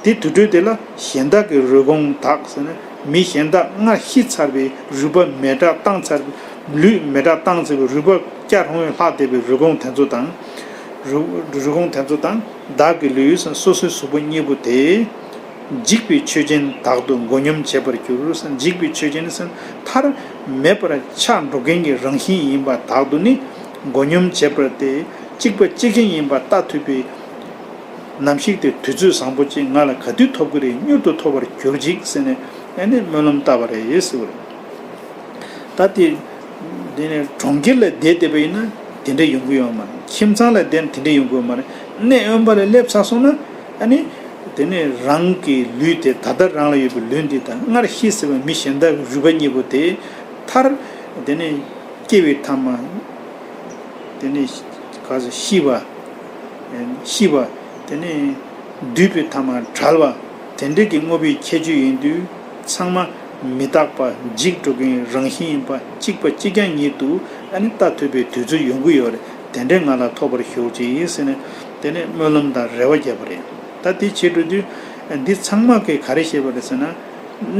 དེ་དུར་ཁྲོད་དེ་ལ་གཞན་དག་གི་རུས་གོང་དག་ཟེར་ན། མི་གཞན་དག་སྔར་ཤི་ཚར་བའི་རུས་པ་མེ་སྲེག་བཏང་ཚར་བའི། ལུས་མེ་སྲེག་བཏང་ཚར་བའི་རུས་པ་སྐྱ་ཧྲོང་ངེ་ལྷག་བསྡད་པའི་རུས་གོང་དེ་ཚོ་དང་། རུས་རུས་གོང་དེ་ཚོ་དང་། བདག་གི་ལུས་སོ་སོའི་གཟུགས་པོ་གཉིས་པོ་དེ། འཇིག་པའི་ཆོས་ཅན་དག་ཏུ་མགོ་སྙོམས་བྱེད་པར་འགྱུར། འཇིག་པའི་ཆོས་ཅན་ཟེར་མཐར་མེད་པར་ཆགས་འགྲོ་མཁན་གྱི་རང་བཞིན་ཡིན་པ་དག་ཏུ་ནི་མགོ་སྙོམས་བྱེད་པར་ཏེ། གཅིག་པ་གཅིག་རྐྱང་ཡིན་པ་ལྟ་ཐུབ་པའི་ནམ་ཞིག་དེ་དུས་ཚོད་བཟང་པོ་ཅིག་ང་ལ་ག་དུས་ཐོབ་ཀྱི་རེད། མྱུར་དུ་ཐོབ་པར་གྱུར་ཅིག་ཟེར་ནས་ཨ་ནི་སྨོན་ལམ་བཏབ་པ་རེད་ཟེར་བ་རེད། ད་དེ་དེ་ནས་གྲོང་ཁྱེར་ལ་བསྡད་བསྡད་པ་ཡིན་ན་དེ་འདྲ་ཡོང་གི་ཡོད་མ་རེད། ཁྱིམ་ཚང་ལ་བསྡད་ན་དེ་འདྲ་ཡོང་གི་ཡོད་མ་རེད། གནས་དབེན་པ་ལ་སླེབས་ཚར་སོང་ན་ཨ་ནི་དེ་ནས་རང་གི་ལུས་དེ་ད་ལྟ་རང་ལ་ཡོད་པའི་ལུས་འདི་དང་སྔར་ཤི་ཟིན་པའི་མི་གཞན་དག་གི་རུས་པ་གཉིས་པོ་དེ་མཐར་དེ་ནས་སྐྱེ་བའི་ཐ་མ། དེ་ནས་ག་ཚོད་ཤི་བ། ཤི་བ། དེ་ནས་འདུས་པའི་ཐ་མ་བྲལ་བ། དེ་འདྲ་གི་དངོས་པོའི་ཁྱད་ཆོས་ཡིན་དུས་ཚང་མ་མི་རྟག་པ་འཇིག་འགྲོ་མཁན་རང་བཞིན་ཡིན་པ་གཅིག་པ་གཅིག་རྐྱང་ཉིད་དུ་ཨ་ནི་ལྟ་ཐུབ་པའི་དུས་ཚོད་ཡོང་གི་ཡོད་རེད། དེ་འདྲའི་ང་ལ་ཐོབ་པར་ཤོག་ཅིག་ཟེར་ནས་དེ་ནས་སྨོན་ལམ་དང་རེ་བ་བརྒྱབ་པ་རེད། ད་དེ་བྱེད་འགྲོ་དུས་འདི་ཚང་མ་གིས་ག་རེ་བཤད་པ་རེད་ཟེར་ན།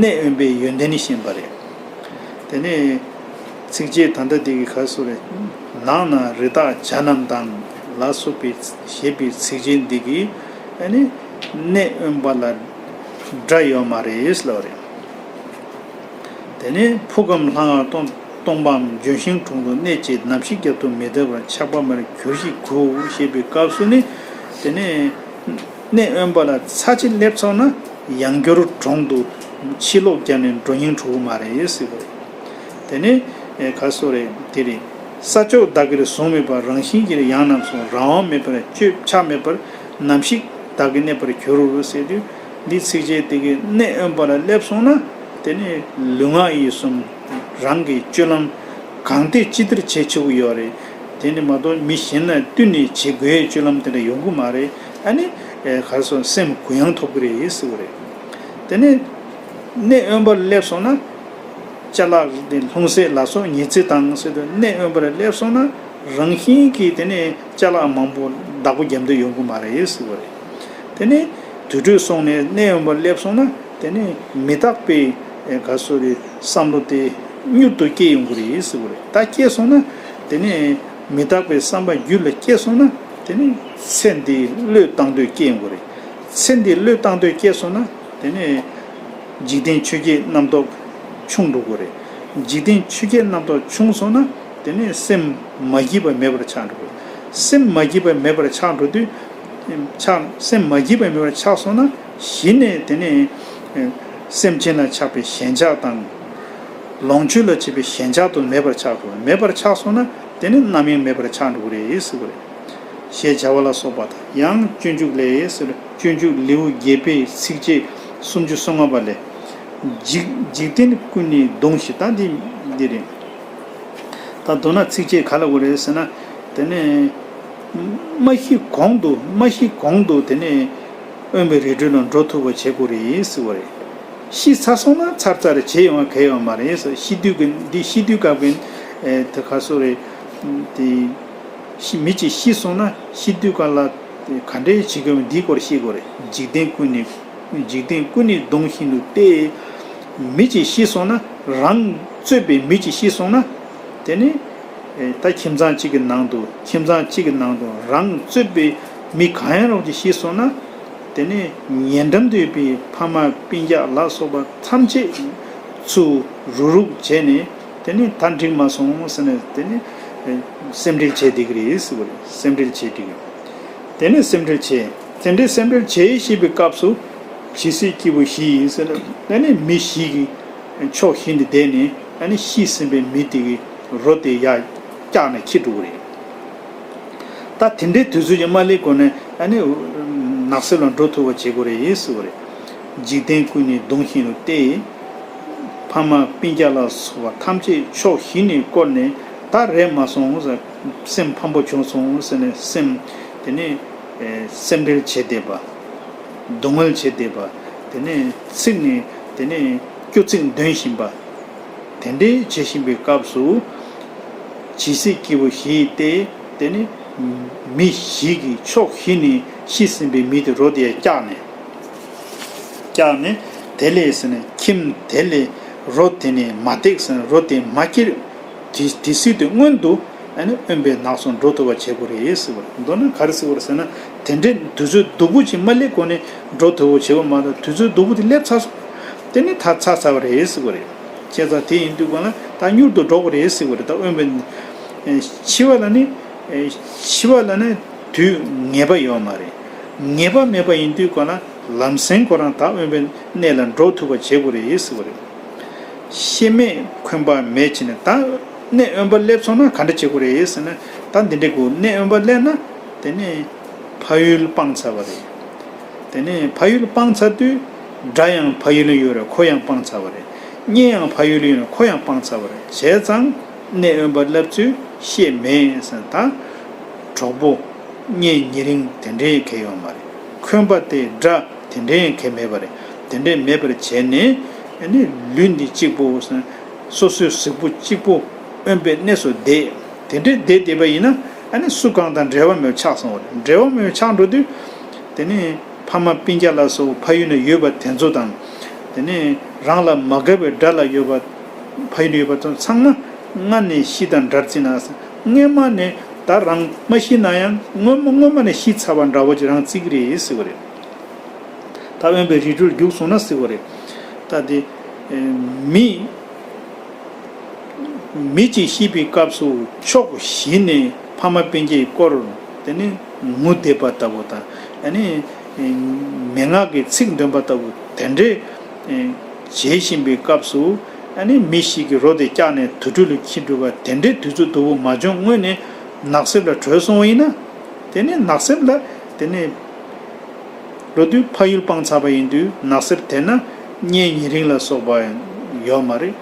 གནས་དབེན་པའི་ཡོན་ཏན་ནི་ཤེས་པ་རེད། དེ་ནས་ཚིགས་བཅད་ད་ལྟ་འདི་གི་ག་སུ་རེད། ནགས་ན་རི་དྭགས་བྱ་རྣམས་དང་ལ་སོགས་པའི་ཞེས་པའི་ཚིགས་བཅད་འདི་གིས་ཨ་ནི་གནས་དབེན་པ་ལ་སྒྲ་ཡོད་མ་རེད་ལབ་རེད། དེ་ནས་ཕུག་གམ་ལྷང་ངེར་སྟོང་སྟོང་པའམ་ལྗོན་ཤིང་དྲུང་དུ་གནས་བཅས་ནམ་ཞིག་བརྒྱབ་ཏུ་མི་བདེ་བར་ཆགས་པ་མར་གྱུར་ཞིག་གུ་ཞེས་པའི་སྐབས་སུ་ནི། དེ་ནས་གནས་དབེན་པ་ལ་ཚར་གཅིག་སླེབས་ཚར་ན་ ཡང་བསྐྱར་གྲོང་དུ་ཕྱིར་ལོག་བརྒྱབ་ནས་འགྲོ་སྙིང་བྲོ་གི་མ་རེད་ཟེར་བ་རེད། དེ་ནས་ག་སོ་རེད་དེ་རེད། ས་ཕྱོགས་བདག་གིར་བཟུང་མེད་པར་རང་བཞིན་གྱིས་ཡང་ནམ་སོང་རང་དབང་མེད་པར་སྤྱོད་ཆགས་མེད་པར་ནམ་ཞིག་བདག་གིས་གནས་པར་འགྱུར་ཟེར་དུས། འདི་ཚིགས་བཅད་དེ་གི་གནས་དབེན་པ་ལ་སླེབས་སོང་ན། དེ་ནས་ལུས་ངག་ཡིད་གསུམ་རང་གི་སྤྱོད་ལམ་གང་ལྟར་ཅི་ལྟར་བྱེད་ཆོག་གི་ཡོད་རེད། དེ་ནི་མ་གཏོགས་མི་གཞན་ལ་བསྟུན་ནས་བྱེད་དགོས་སྤྱོད་ལམ་དེ་འདྲ་ཡོང་གི་མ་རེད། ཨ་ནི་ག་རེ་ཟེར་སེམས་གུ་ཡངས་ཐོབ་ཀྱི་རེད་ཟེར་བ་རེད། དེ་ནས་གནས་དབེན་པར་སླེབས་སོང་ན། ཅ་ལག་དེ་ལྷུང་བཟེད་ལ་སོགས་ཉི་ཚེ་དང་ཟེར་དུས་གནས་དབེན་པར་སླེབས་སོང་ན། རང་བཞིན་གྱིས་དེ་ནས་ཅ་ལག་མང་པོ་བདག་པོ་རྒྱབ་འདོད་ཡོང་གི་མ་རེད་ཟེར་བ་རེད། དེ་ནས་དུར་ཁྲོད་སོང་ནས་གནས་དབེན་པར་སླེབས་སོང་ན། དེ་ནས་མི་རྟག་པའི་ག་རེ་ཟེར་བསམ་བློ་དེ་མྱུར་དུ་སྐྱེ་ཡོང་གི་རེད་ཟེར་བ་རེད། ད་སྐྱེས་སོང་ན། དེ་ནས་མི་རྟག་པའི་བསམ་པ་རྒྱུད་ལ་སྐྱེས་སོང་ན། དེ་ནས་ཚེ་འདི་བློས་བཏང་འདོད་སྐྱེ་ཡོང་གི་རེད། ཚེ་འདི་བློས་བཏང་འདོད་སྐྱེས་སོང་ན། དེ་ནས་འཇིག་རྟེན་ཆོས་བརྒྱད་རྣམ་རྟོག་ཆུང་འགྲོ་གི་རེད། འཇིག་རྟེན་ཆོས་བརྒྱད་རྣམ་རྟོག་ཆུང་སོང་ན། དེ་ནས་སེམས་མ་སྐྱིད་པ་མེད་པར་ཆགས་འགྲོ་གི་རེད། སེམས་མ་སྐྱིད་པ་མེད་པར་ཆགས་འགྲོ་དུས། ཆགས་སེམས་མ་སྐྱིད་པ་མེད་པར་ཆགས་སོང་ན། གཞི་ནས་དེ་ནས་སེམས་ཅན་ལ་ཆགས་པའི་ཞེན་ཆགས་དང་། ལོངས་སྤྱོད་ལ་ཆགས་པའི་ཞེན་ཆགས་དུ་མེད་པར་ཆགས་འགྲོ། མེད་པར་ཆགས་སོང་ན། དེ་ནི་རྣམ་གཡེང་མེད་པར་ཆགས་འགྲོ་གི་རེད་ཟེར་བ་རེད། ཞེས་བྱ་བ་ལ་སོགས་པ་དང་། ཡང་སྤྱོད་འཇུག་ལས་ཟེར། སྤྱོད་འཇུག་ལེའུ་བརྒྱད་པའི་ཚིགས་བཅད་སུམ་ཅུ་སོ་ལྔ་པ་ལས། འཇིག་འཇིག་རྟེན་ཀུན་ནི་གདུང་ཞིང་། ད་འདི་འདི་རེད། ད་མདོར་ན་ཚིགས་བཅད་ག་ལ་གོ་རེད་ཟེར་ན། དེ་ནས་མ་ཤི་གོང་དུ་མ་ཤི་གོང་དུ་དེ་ནས་དབེན་པའི་རི་ཁྲོད་ལ་འགྲོ་ཐུབ་པ་བྱེད་དགོས་རེད་ཟེར་བ་རེད། ཤི་ཚར་སོང་ན་ཚར་ཚར་རེད། བྱེད་ཡོང་བ་གལ་ཡོད་མ་རེད་ཟེར། ཤི་དུས་ཀྱི་འདི་ཤི་དུས་སྐབས་ཀྱི་དེ་ག་སོ་རེད། དེ་ཤི་མི་གཅིག་ཤི་སོང་ན་ཤི་དུས་སྐབས་ལ་ག་འདྲས་བྱེད་དགོས་མིན་འདིའི་སྐོར་ཤེས་དགོས་རེད། འཇིག་རྟེན་ཀུན་ནི་འཇིག་རྟེན་ཀུན་ནི་གདུང་ཞིང་དུ་སྟེ། མི་གཅིག་ཤི་སོང་ན་རང་གཙོས་པའི་མི་གཅིག་ཤི་སོང་ན། དེ་ནི་ད་ཁྱིམ་ཚང་གཅིག་གི་ནང་དུ་ཁྱིམ་ཚང་གཅིག་གི་ནང་དུ་རང་གཙོས་པའི་མི་གང་ཡང་རུང་གཅིག་ཤི་སོང་ན། དེ་ནས་ཉེ་འགྲམ་དུ་ཡོད་པའི་ཕ་མ་སྤུན་ཀྱག་ལ་སོགས་པ་ཐམས་ཅད་ཚུར་རུག་རུག་བྱས་ནས། དེ་ནས་ད་འགྲིག་མ་སོང་ཟེར་ནས་དེ་ནས་སེམས་ཁྲལ་བྱས་བསྡད་ཀྱི་རེད་ཟེར་བ་རེད། སེམས་ཁྲལ་བྱས་བསྡད་ཀྱི་ཡོད། དེ་ནས་སེམས་ཁྲལ་བྱས། དེ་འདྲའི་སེམས་ཁྲལ་བྱས་བཞིན་པའི་སྐབས་སུ། ཇི་སྲིད་སྐྱེས་བུ་བཞི་ཡིས་ཟེར་ན། ཨ་ནི་མི་བཞི་གིས་ཕྱོགས་བཞི་ནས་བསྡད་ནས། ཨ་ནི་ཤི་ཟིན་པའི་མི་དེ་གི་རོ་དེ་ཡར་བཀྱགས་ནས་འཁྱེར་འགྲོ་གི་རེད། ད་དེ་འདྲའི་དུས་ཚོད་ཀྱི་མ་སླེབས་གོང་ནས་ཨ་ནི་ནགས་གསེབ་ལ་འགྲོ་ཐུབ་པ་བྱེད་དགོས་རེད་ཟེར་བ་རེད། འཇིག་རྟེན་ཀུན་ནི་གདུང་ཞིང་དུ་སྟེ། ཕ་མ་སྤུན་ཀྱག་ལ་སོགས་པ་ཐམས་ཅད་ཕྱོགས་བཞི་ནས་བསྐོར་ནས། ད་རེད་མ་སོང་ཟེར། སེམས་ཕམ་པོ་བྱུང་སོང་ཟེར་ནས་སེམས་དེ་ནས་སེམས་ཁྲལ་བྱེད་བསྡད་པ། སྡུག་བསྔལ་བྱེད་བསྡད་པ། དེ་ནས་ཚིག་ནས་དེ་ནས་སྐྱོ་ཚིག་འདོན་བཞིན་པ། དེ་འདྲའི་བྱེད་བཞིན་པའི་སྐབས་སུ། ཇི་སྲིད་སྐྱེས་བུ་བཞི་ཡིས་ཏེ། དེ་ནི་མི་བཞི་གིས་ཕྱོགས་བཞི་ནས་ཤི་ཟིན་པའི་མི་དེ་རོ་དེ་བཀྱགས་ནས། བཀྱགས་ནས། དེ་ལས་ཟེར་ནས་ཁྱིམ་དེ་ལས་རོ་དེ་ནས་མ་འདེགས་ཟེར་ནས་རོ་དེ་མ་འཁྱེར། དེ་དེ་སྲིད་དུ་སྔོན་དུ་ཨ་ནི་དབེན་པའི་ནགས་སུ་འགྲོ་ཐུབ་པ་བྱེད་དགོས་རེད་ཟེར་བ་རེད། མདོར་ན་ག་རེ་ཟེར་བ་རེད་ཟེར་ན། དེ་འདྲའི་དུས་ཚོད་སྡུག་པོ་ཅིག་མ་སླེབས་གོང་ནས་འགྲོ་ཐུབ་པ་བྱེད་དགོས་མ་གཏོགས། དུས་ཚོད་སྡུག་པོ་དེ་སླེབས་ཚར་སོང་། དེ་ནི་ད་ཚར་ཚར་བ་རེད་ཟེར་བ་རེད། བྱས་ཙང་དེ་ཡིན་དུས་གང་ལ་ད་མྱུར་དུ་འགྲོ་དགོས་རེད་ཟེར་བ་རེད། ད་དབེན་པའི་འཆི་བ་ལ་ནི། འཆི་བ་ལ་ནི་དུས་ངེས་པ་ཡོད་མ་རེད། ངེས་པ་མེད་པ་ཡིན་དུས་གང་ལ་ལམ་སེང་ཁོ་རང་ད་དབེན་པའི་གནས་ལ་འགྲོ་ཐུབ་པ་བྱེད་དགོས་རེད་ཟེར་བ་རེད། ཤེས་མེད་འཁོན་པ་མེད་ཕྱིན་ནས། ད་གནས་དབེན་པ་སླེབས་སོང་ན་ག་འདྲ་བྱེད་དགོས་རེད་ཟེར་ན། ད་འདི་འདྲ་དགོས། གནས་དབེན་པ་སླེབས་ན་དེ་ནས་ཕ་ཡུལ་སྤངས་ཚར་བ་རེད། དེ་ནས་ཕ་ཡུལ་སྤངས་ཚར་དུས་དགྲ་ཡང་ཕ་ཡུལ་ལ་ཡོད་རེད། ཁོ་ཡང་སྤངས་ཚར་བ་རེད། གཉེན་ཡང་ཕ་ཡུལ་ལ་ཡོད་རེད། ཁོ་ཡང་སྤངས་ཚར་བ་རེད། བྱས་ཙང་གནས་དབེན་པ་སླེབས་ཚུལ་ཤེས་མེད་ཟེར། ད་གྲོགས་པོ་གཉེན་ཉེ་རིང་དེ་འདྲའི་གལ་ཡོད་མ་རེད། འཁོན་པ་དེ་དགྲ་དེ་འདྲའི་གལ་མེད་པ་རེད། དེ་འདྲའི་མེད་པར་བྱས་ནས། ཨ་ནི་ལུས་འདི་གཅིག་པོ་ཟེར། སོ་སོའི་གཟུགས་པོ་གཅིག་པོ་དབེན་པའི་གནས་སུ་བསྡད། དེ་འདྲའི་བསྡད་བསྡད་པ་ཡིན་ན། ཨ་ནི་སུ་གང་དང་འབྲེལ་བ་མེད་པ་ཆགས་སོང་བ་རེད། འབྲེལ་བ་མེད་པ་ཆགས་འགྲོ་དུས། དེ་ནས་ཕ་མ་སྤུན་ཀྱག་ལ་སོགས་ཕ་ཡུལ་ན་ཡོད་པ་དེ་ཚོ་དང་། དེ་ནས་རང་ལ་མ་དགའ་བའི་དགྲ་ལ་ཡོད་པ། ཕ་ཡུལ་ན་ཡོད་པ་དེ་ཚོ་ཚང་མ་སྔ་ནས་ཤི་དང་འདྲར་བརྩི་ན། སྔོན་མ་ནས་ད་རང་མ་ཤི་ན་ཡང་སྔོན་མ་སྔོན་མ་ནས་ཤི་ཚར་བ་འདྲ་བོ་ཅིག་རང་བརྩི་གི་རེད་ཟེར་བ་རེད། ད་དབེན་པའི་རི་ཁྲོད་རྒྱུགས་སོང་ན་ཟེར་བ་རེད། ད་དེ་མི། མི་གཅིག་ཤི་བའི་སྐབས་སུ་ཕྱོགས་བཞི་ནས་ཕ་མ་སྤུན་ཀྱག་བསྐོར། དེ་ནས་ངུ་བསྡད་པ་ལྟ་བུ་དང་། ཨ་ནི་ མན་ངག་གི་ཚིག་འདོན་པ་ལྟ་བུ་དེ་འདྲའི་བྱེད་བཞིན་པའི་སྐབས་སུ། ཨ་ནི་མི་ཞིག་གིས་རོ་དེ་བཀྱགས་ནས་དུར་ཁྲོད་ལ་འཁྱེར་འགྲོ་བ་དེ་འདྲའི་དུས་ཚོད་སྡུག་པོ་མ་བྱུང་སྔོན་ནས་ནགས་གསེབ་ལ་བྲོས་སོང་བ་ཡིན་ན། དེ་ནས་ནགས་གསེབ་ལ་དེ་ནས་འགྲོ་དུས་ཕ་ཡུལ་སྤངས་ཚར་བ་ཡིན་དུས་ནགས་གསེབ་དེ་ན་གཉན་ཉེ་རིང་ལ་སོགས་པ་ཡོད་མ་རེད།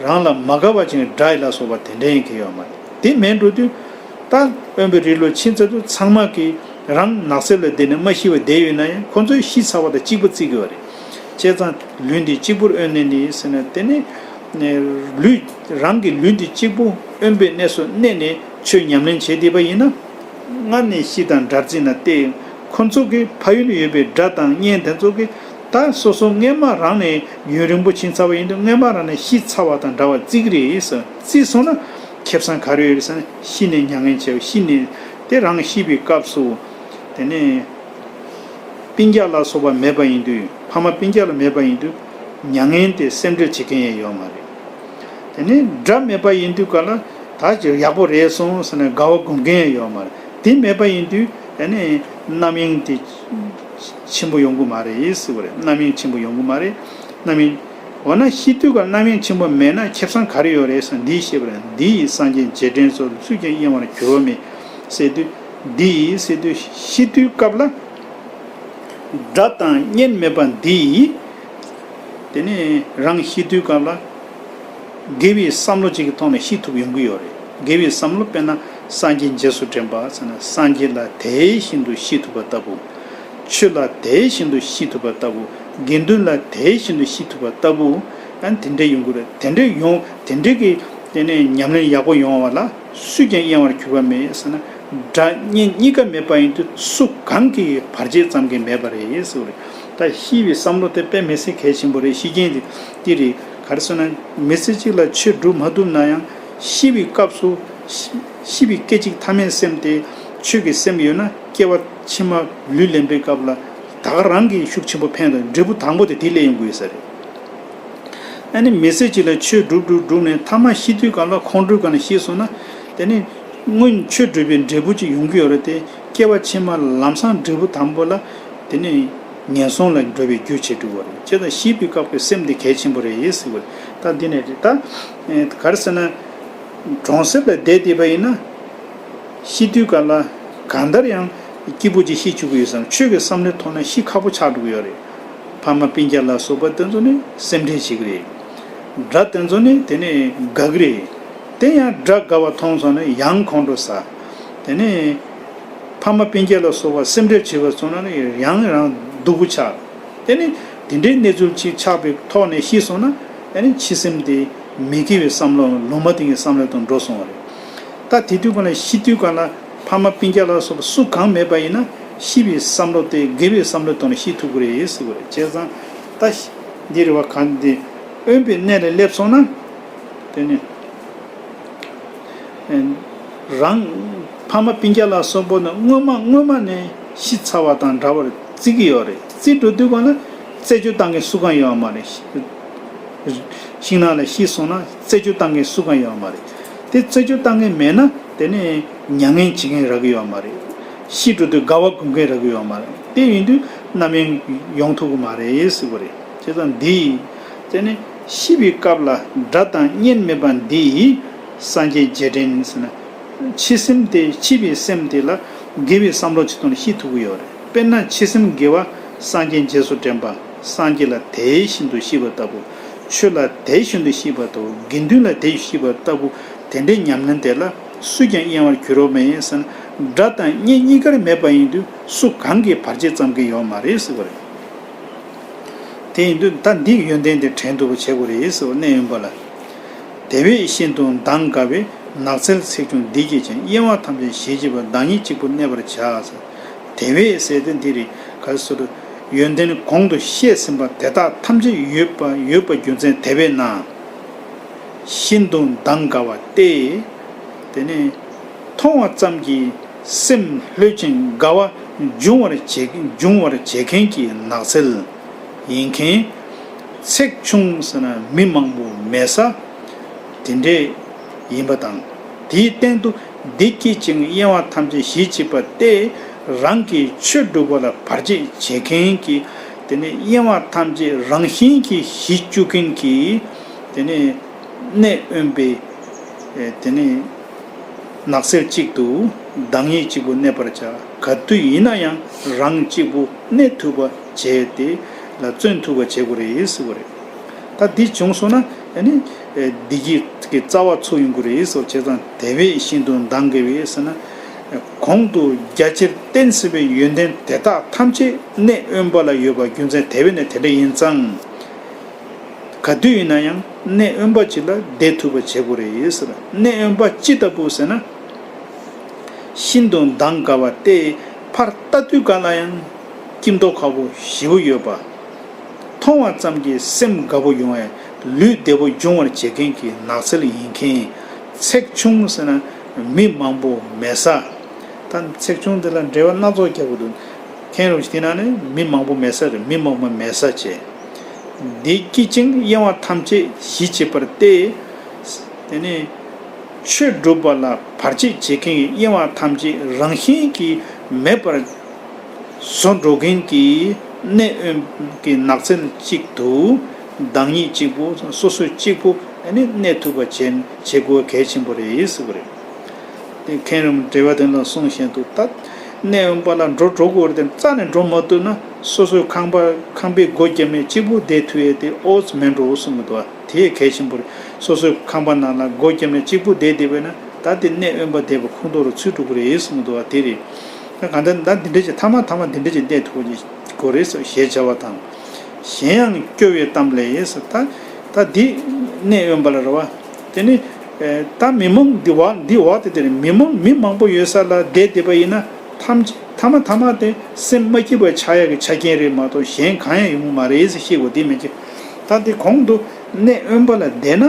རང་ལ་མ་དགའ་བ་ཅན་དགྲ་ཡི་ལ་སོགས་པ་དེ་འདྲ་ཡིན་གྱི་ཡོད་མ་རེད། དེ་མེད་འགྲོ་དུས། ད་དབེན་པའི་རི་ལ་ཕྱིན་ཚར་དུས་ཚང་མ་གིས་རང་ནགས་གསེབ་ལ་བསྡད་ནས་མ་ཤི་བར་བསྡད་ཡོད་ན་ཡང་ཁོ་ཚོས་ཤི་ཚར་བ་དང་གཅིག་པ་བརྩི་གི་ཡོད་རེད། བྱས་ཙང་ལུས་འདི་གཅིག་པུར་དབེན་ནས་ནི་ཟེར་ན། དེ་ནི་ལུས་རང་གི་ལུས་འདི་གཅིག་པུ་དབེན་པའི་གནས་སུ་གནས་ནས་ཆོས་ཉམས་ལེན་བྱེད་བསྡད་པ་ཡིན་ན། སྔར་ནས་ཤི་དང་དགྲར་བརྩིས་ན་སྟེ། ཁོ་ཚོ་གི་ཕ་ཡུལ་ཡོད་པའི་དགྲ་དང་གཉེན་དེ་ཚོ་གི། ད་སོ་སོ་སྔས་མ་རང་ནས་ཡུན་རིང་པོ་ཕྱིན་ཚར་བ་ཡིན་དུས་སྔས་མ་རང་ནས་ཤི་ཚར་བ་དང་འདྲ་བ་བརྩི་གི་རེད་ཟེར། བརྩིས་སོང་ན་ཁེ་བཟང་ག་རེ་ཡོད་རེད་ཟེར་ན། ཤི་ནས་མྱ་ངན་བྱས་པ། ཤི་ནས་དེ་རང་ཤི་བའི་སྐབས་སུ། དེ་ནས་སྤུན་ཀྱག་ལ་སོགས་པ་མེད་པ་ཡིན་དུས། ཕ་མ་སྤུན་ཀྱག་ལ་མེད་པ་ཡིན་དུས་མྱ་ངན་དེ་སེམས་ཁྲལ་བྱེད་མཁན་ཡང་ཡོད་མ་རེད། དེ་ནས་དགྲ་མེད་པ་ཡིན་དུས་ག་ལ་ད་ཅིག་ཡག་པོ་རེད་སོང་ཟེར་ནས་དགའ་བ་སྒོམ་མཁན་ཡང་ཡོད་མ་རེད། དེ་མེད་པ་ཡིན་དུས་ཨ་ནི་རྣམ་གཡེང་དེ་ཆེན་པོ་ཡོང་གི་མ་རེད་ཟེར་བ་རེད། རྣམ་གཡེང་ཆེན་པོ་ཡོང་གི་མ་རེད། རྣམ་གཡེང་། འོ་ན་ཤི་དུས་ཀ་རྣམ་གཡེང་ཆེན་པོ་མེད་ན་ཁེ་བཟང་ག་རེ་ཡོད་རེད་ཟེར་ན། འདིས་ཤེས་པར། འདི་ཡིས་སངས་རྒྱས་རྗེས་དྲན་སོགས་སུས་ཀྱང་གཡེང་བར་འགྱུར་བ་མེད་ཟེར་དུས། འདི་ཡིས་ཟེར་དུས་ཤི་དུས་སྐབས་ལ། དགྲ་དང་གཉེན་མེད་པ་འདི་ཡིས། དེ་ནས་རང་ཤི་དུས་སྐབས་ལ་དགེ་བའི་བསམ་བློ་གཅིག་གི་ཐོག་ནས་ཤི་ཐུབ་ཡོང་གི་ཡོད་རེད། དགེ་བའི་བསམ་བློ་དཔེར་ན་སངས་རྒྱས་རྗེས་སུ་དྲན་པ་ཟེར་ན། སངས་རྒྱས་ལ་དེ་བཞིན་དུ་ཤི་ཐུབ་པ་ལྟ་བུ། ཆོས་ལ་དེ་བཞིན་དུ་ཤི་ཐུབ་པ་ལྟ་བུ། དགེ་འདུན་ལ་དེ་བཞིན་དུ་ཤི་ཐུབ་པ་ལྟ་བུ། ཨ་ནི་དེ་འདྲས་ཡོང་གི་རེད། དེ་འདྲས་ཡོང་། དེ་འདྲས་ཀྱི་དེ་ནས་ཉམས་ལེན་ཡག་པོ་ཡོང་བ་ལ་སུས་ཀྱང་གཡེང་བར་འགྱུར་བ་མེད་ཟེར་ན། དགྲ་གཉེན་གཉིས་ཀ་མེད་པ་ཡིན་དུས་སུ་གང་གིས་བར་ཆད་ཙམ་གྱིས་མེད་པ་རེད་ཟེར་བ་རེད། ད་ཤི་བའི་བསམ་བློ་དེ་དཔེ་མི་སྲིད་གལ་ཆེན་པོ་རེད། ཤི་རྐྱེན་དེ་དེ་རེད། ག་རེ་ཟེར་ན། མི་ཚེ་གཅིག་ལ་ཆོས་སྒྲུབ་མ་ཐུབ་ན་ཡང་ཤི་བའི་སྐབས་སུ་ཤི་ཤི་བའི་སྐད་ཅིག་ཐ་མའི་སེམས་དེ་ཆོས་ཀྱི་སེམས་ཡོད་ན། སྐྱེ་བ་ཕྱི་མ་ལུས་ལེན་པའི་སྐབས་ལ་ད་ག་རང་གིས་ཤུགས་ཆེན་པོ་ཕན་དང་། འབྲས་བུ་དང་པོ་དེ་དེ་སླེབས་ཡོང་གི་ཡོད་ས་རེད། ཨ་ནི་མི་ཚེ་གཅིག་ལ་ཆོས་སྒྲུབ་སྒྲུབ་སྒྲུབ་ནས་མཐའ་མ་ཤི་དུས་སྒང་ལ་ཁོང་ཁྲོའི་སྒང་ནས་ཤི་སོང་ན། དེ་ནི་སྔོན་ཆོས་སྒྲུབ་པའི་འབྲས་བུ་ཅིག་ཡོང་གི་ཡོད་རེད་དེ། སྐྱེ་བ་ཕྱི་མ་ལམ་སང་འབྲས་བུ་དང་པོ་ལ་དེ་ནི་ངན་སོང་ལ་འགྲོ་བའི་རྒྱུ་བྱེད་འགྲོ་བ་རེད། བྱས་ཙང་ཤི་བའི་སྐབས་ཀྱི་སེམས་དེ་གལ་ཆེན་པོ་རེད་ཟེར་བ་རེད། ད་འདི་ནས་རེད། ད་ག་རེ་ཟེར་ན། གྲོང་གསེབ་ལ་བསྡད་བསྡད་པ་ཡིན་ན། ཤི་དུས་སྒང་ལ་གང་ལྟར་ཡང་སྐྱིད་པོ་ཅིག་ཤི་བཅུག་གི་ཡོད་བསམ། ཆོས་ཀྱི་བསམ་བློའི་ཐོག་ནས་ཤི་ཁག་པོ་ཆགས་འགྲོ་གི་ཡོད་རེད། ཕ་མ་སྤུན་ཀྱག་ལ་སོགས་པ་དེ་ཚོ་ནི་སེམས་ཁྲལ་བྱེད་ཀྱི་རེད། དགྲ་དེ་ཚོ་ནི་དེ་ནི་དགའ་གི་རེད། དེ་ཡང་དགྲ་དགའ་བ་མཐོང་སོང་ན་ཡང་ཁོང་ཁྲོ་ཟ། དེ་ནི་ཕ་མ་སྤུན་ཀྱག་ལ་སོགས་པ་སེམས་ཁྲལ་བྱེད་པ་སོང་ན་ནི་ཡང་རང་སྡུག་པོ་ཆགས། དེ་ནི་དེ་འདྲའི་གནས་ཚུལ་ཅིག་ཆགས་པའི་ཐོག་ནས་ཤི་སོང་ན། ཨ་ནི་འཆི་སེམས་དེ་མི་དགེ་བའི་བསམ་བློ། ལུང་མ་བསྟན་གྱི་བསམ་བློ་དང་འགྲོ་སོང་བ་རེད། ད་དེ་དུས་སྒང་ལ་ཤི་དུས་སྒང་ལ་ཕ་མ་སྤུན་ཀྱག་ལ་སོགས་པ་སུ་གང་མེད་པ་ཡིན་ན། ཤི་བའི་བསམ་བློ་དེ་དགེ་བའི་བསམ་བློ་ཐོག་ནས་ཤི་ཐུབ་ཀྱི་རེད་ཟེར་བ་རེད། བྱས་ཙང་ད་འདི་རེད་བ། གང་འདི་དབེན་པའི་གནས་ལ་སླེབས་སོང་ན། དེ་ནི་རང་ཕ་མ་སྤུན་ཀྱག་ལ་སོགས་པ་ནི་སྔོན་མ་སྔོན་མ་ནས་ཤི་ཚར་བ་དང་འདྲ་བར་བརྩི་གི་ཡོད་རེད། བརྩི་འགྲོ་དུས་སྒང་ལ་རྩད་གཅོད་བཏང་མཁན་སུ་གང་ཡོད་མ་རེད། ཤིང་ནགས་ལ་ཤི་སོང་ན་རྩད་གཅོད་བཏང་མཁན་སུ་གང་ཡོད་མ་རེད། དེ་རྩད་གཅོད་བཏང་མཁན་མེད་ན་དེ་ནས་མྱ་ངན་བྱེད་མཁན་རག་གི་ཡོད་མ་རེད། ཤི་འགྲོ་དུས་དགའ་བ་སྒོམ་མཁན་རག་གི་ཡོད་མ་རེད། དེ་ཡིན་དུས་རྣམ་གཡེང་ཡོང་ཐུབ་ཀྱི་མ་རེད་ཟེར་བ་རེད། བྱས་ཙང་འདི་དེ་ནས་ཤི་བའི་སྐབས་ལ་དགྲ་དང་གཉེན་མེད་པ་འདི་ཡིས་སངས་རྒྱས་རྗེས་དྲན་ཟེར་ན། འཆི་སེམས་དེ། འཆི་བའི་སེམས་དེ་ལ་དགེ་བའི་བསམ་བློ་ཅིག་བཏང་ནས་ཤི་ཐུབ་ཀྱི་ཡོད་རེད། དཔེར་ན་འཆི་སེམས་དགེ་བ་སངས་རྒྱས་རྗེས་སུ་དྲན་པ། སངས་རྒྱས་ལ་དེ་བཞིན་དུ་ཤེས་པ་ལྟ་བུ། ཆོས་ལ་དེ་བཞིན་དུ་ཤེས་པ་ལྟ་བུ། དགེ་འདུན་ལ་དེ་བཞིན་ཤེས་པ་ལྟ་བུ། དེ་འདྲའི་ཉམས་ལེན་དེ་ལ་སུས་ཀྱང་གཡེང་བར་འགྱུར་བ་མེད་ཟེར་ན། དགྲ་དང་གཉེན་གཉིས་ཀར་མེད་པ་ཡིན་དུས་སུ་གང་གིས་བར་ཆད་ཙམ་གྱིས་ཡོང་མ་རེད་ཟེར་བ་རེད། དེ་ཡིན་དུས་ད་འདི་ཡོན་ཏན་དེ་དྲན་ཐུབ་པ་བྱེད་དགོས་རེད་ཟེར་བ་གནས་དབེན་པ་ལ། དེ་བས་ཤིན་ཏུ་མདངས་དགའ་བའི། ནགས་ཚལ་ཚེགས་ཆུང་འདི་སྐྱེས་ཀྱང་། གཡེང་བ་ཐམས་ཅད་ཞི་བྱེད་པ། བདག་ཉིད་གཅིག་པུར་གནས་པར་བྱ། དེ་བས་ཟེར་དེ་འདི་རེད། ག་རེ་ཟེར། ཡོན་ཏན་གོང་དུ་བཤད་ཟིན་པ་དེ་དག་ཐམས་ཅད་ཡོད་པ་ཡོད་པ་རྒྱུ་མཚན་དེ་བས་ན། ཤིན་ཏུ་མདངས་དགའ་བ་སྟེ། དེ་ནས་མཐོང་བ་ཙམ་གྱིས་སེམས་ལྷོད་ཅིང་དགའ་བ་འབྱུང་བར་བྱེད་འབྱུང་བར་བྱེད་མཁན་གྱི་ནགས་ཚལ་ཡིན་མཁན། ཚེགས་ཆུང་ཟེར་ན་མི་མང་པོ་མེད་ས་དེ་འདྲས་ཡིན་པ་དང་། དེའི་སྟེང་དུ་འདི་སྐྱེས་ཀྱང་གཡེང་བ་ཐམས་ཅད་ཞི་བྱེད་པ་སྟེ། རང་གི་ཆོས་སྒྲུབ་པ་ལ་བར་ཆད་བྱེད་མཁན་གྱི་དེ་ནས་གཡེང་བ་ཐམས་ཅད་རང་བཞིན་གྱིས་ཞི་བཅུག་མཁན་གྱི་དེ་ནས་གནད་དབེན་པའི་དེ་ནས་ནགས་ཚལ་གཅིག་ཏུ་བདག་ཉིད་གཅིག་པུ་གནས་པར་བྱ། ག་དུས་ཡིན་ན་ཡང་རང་གཅིག་པུ་གནས་ཐུབ་པ་བྱས་ཏེ་ལ་བརྩོན་ཐུབ་པ་བྱེད་དགོས་རེད་ཟེར་བ་རེད། ད་འདི་བྱུང་སོང་ན་ཨ་ནི་བདེ་སྐྱིད་ཀྱི་རྩ་བ་ཚུགས་ཡོང་གི་རེད་ཟེར། བྱས་ཙང་དེ་བས་ཤིན་ཏུ་འདང་དགའ་བས་ཟེར་ན། གོང་དུ་རྒྱ་ཆེར་བསྟན་ཟིན་པའི་ཡོན་ཏན་དེ་དག་ཐམས་ཅད་གནས་དབེན་པ་ལ་ཡོད་པ་རྒྱུ་མཚན་དེ་བས་ནི་དེ་འདྲ་ཡིན་ཙང་། ག་དུས་ཡིན་ན་ཡང་གནས་དབེན་པ་ཅིག་ལ་བསྡད་ཐུབ་པ་བྱེད་དགོས་རེད་ཟེར། གནས་དབེན་པ་ཅི་ལྟ་བུ་ཟེར་ན། ཤིན་ཏུ་འདང་དགའ་བ་སྟེ་ཕར་ལྟ་དུས་གང་ལ་ཡང་སྐྱིད་མདོག་ཁ་པོ་ཞེ་པོ་ཡོད་པ། མཐོང་བ་ཙམ་གྱིས་སེམས་དགའ་པོ་ཡོང་བས་ལུས་བདེ་པོ་འབྱུང་བར་བྱེད་མཁན་གྱི་ནགས་ཚལ་ཡིན་མཁན། ཚེགས་ཆུང་ཟེར་ན་མི་མང་པོ་མེད་ས། ད་ཚེགས་ཆུང་དེ་ལ་འགྲེལ་པ་སྣ་ཚོགས་རྒྱག་དགོས་འདུག་མཁན་རིན་པོ་ཆེ་དེ་ནང་ནས་མི་མང་པོ་མེད་ས་རེད། མི་མང་པོ་མེད་ས་བྱས། འདི་སྐྱིད་ཅིང་གཡེང་བ་ཐམས་ཅད་ཞི་བྱེད་པར་ཏེ། དེ་ནས་ཆོས་སྒྲུབ་པ་ལ་བར་ཆད་བྱེད་མཁན་གྱི་གཡེང་བ་ཐམས་ཅད་རང་བཞིན་གྱིས་མེད་པར་བཟོ་འགྲོ་མཁན་གྱི་གནས་དབེན་གྱི་ནགས་ཚལ་གཅིག་ཏུ་བདག་ཉིད་གཅིག་པུ་སོ་སོ་གཅིག་པུ་ཨ་ནི་གནས་ཐུབ་པ་བྱེད་བྱེད་དགོས་གལ་ཆེན་པོ་རེད་ཟེར་བ་རེད། དེ་མཁན་རིན་འགྲེལ་པ་དེ་ལ་གསུངས་བཞིན་དུ་ད་གནས་དབེན་པ་ལ་འགྲོ་འགྲོ་དགོས་རེད་དེ་རྩ་ནས་འགྲོ་མ་ཐུབ་ན་སོ་སོའི་ཁང་པ་ཁང་པའི་སྒོ་བརྒྱབ་ནས་གཅིག་པུ་བསྡད་ཐུབ་ཡས་དེ་ཨོ་ཙམ་མེད་འགྲོ་གསུངས་གི་འདུག་དེ་གལ་ཆེན་པོ་རེད། སོ་སོའི་ཁང་པ་ནང་ལ་སྒོ་བརྒྱབ་ནས་གཅིག་པུ་བསྡད་བསྡད་པས་ན་ད་དེ་གནས་དབེན་པ་བསྡད་པ་ཁོང་ཁྲོ་རུ་ཚུད་འགྲོ་གི་རེད་གསུངས་འདུག་བ་དེ་རེད། ད་གང་ལྟར་ད་འདི་འདྲ་ཅིག་ཐ་མ་ཐ་མ་འདི་འདྲ་ཅིག་གནས་ཐུབ་དགོས་རེད་ཟེར་ཞེས་བྱ་བ་དང་། གཞན་ཡང་སྐྱོ་བའི་གཏམ་ལས་ཟེར། ད་ད་འདི་གནས་དབེན་པ་ལ་རེད་བ། དེ་ནི་ད་མི་མང་འདི་བ་འདི་བ་དེ་དེ་རེད། མི་མང་མི་མང་པོ་ཡོད་ས་ལ་བསྡད་བསྡད་པ་ཡིན་ན་ཐམས་ཅད་ཐ་མ་ཐ་མ་དེ་སེམས་མ་སྐྱིད་པ་ཆགས་ཡག་གི་ཆ་རྐྱེན་རེད་མ་གཏོགས་གཞན་གང་ཡང་ཡོང་གི་མ་རེད་ཟེར་ཤེས་དགོས་དེ་མེད་ཀྱི། ད་དེ་གོང་དུ་གནས་དབེན་པ་ལ་བསྡད་ན་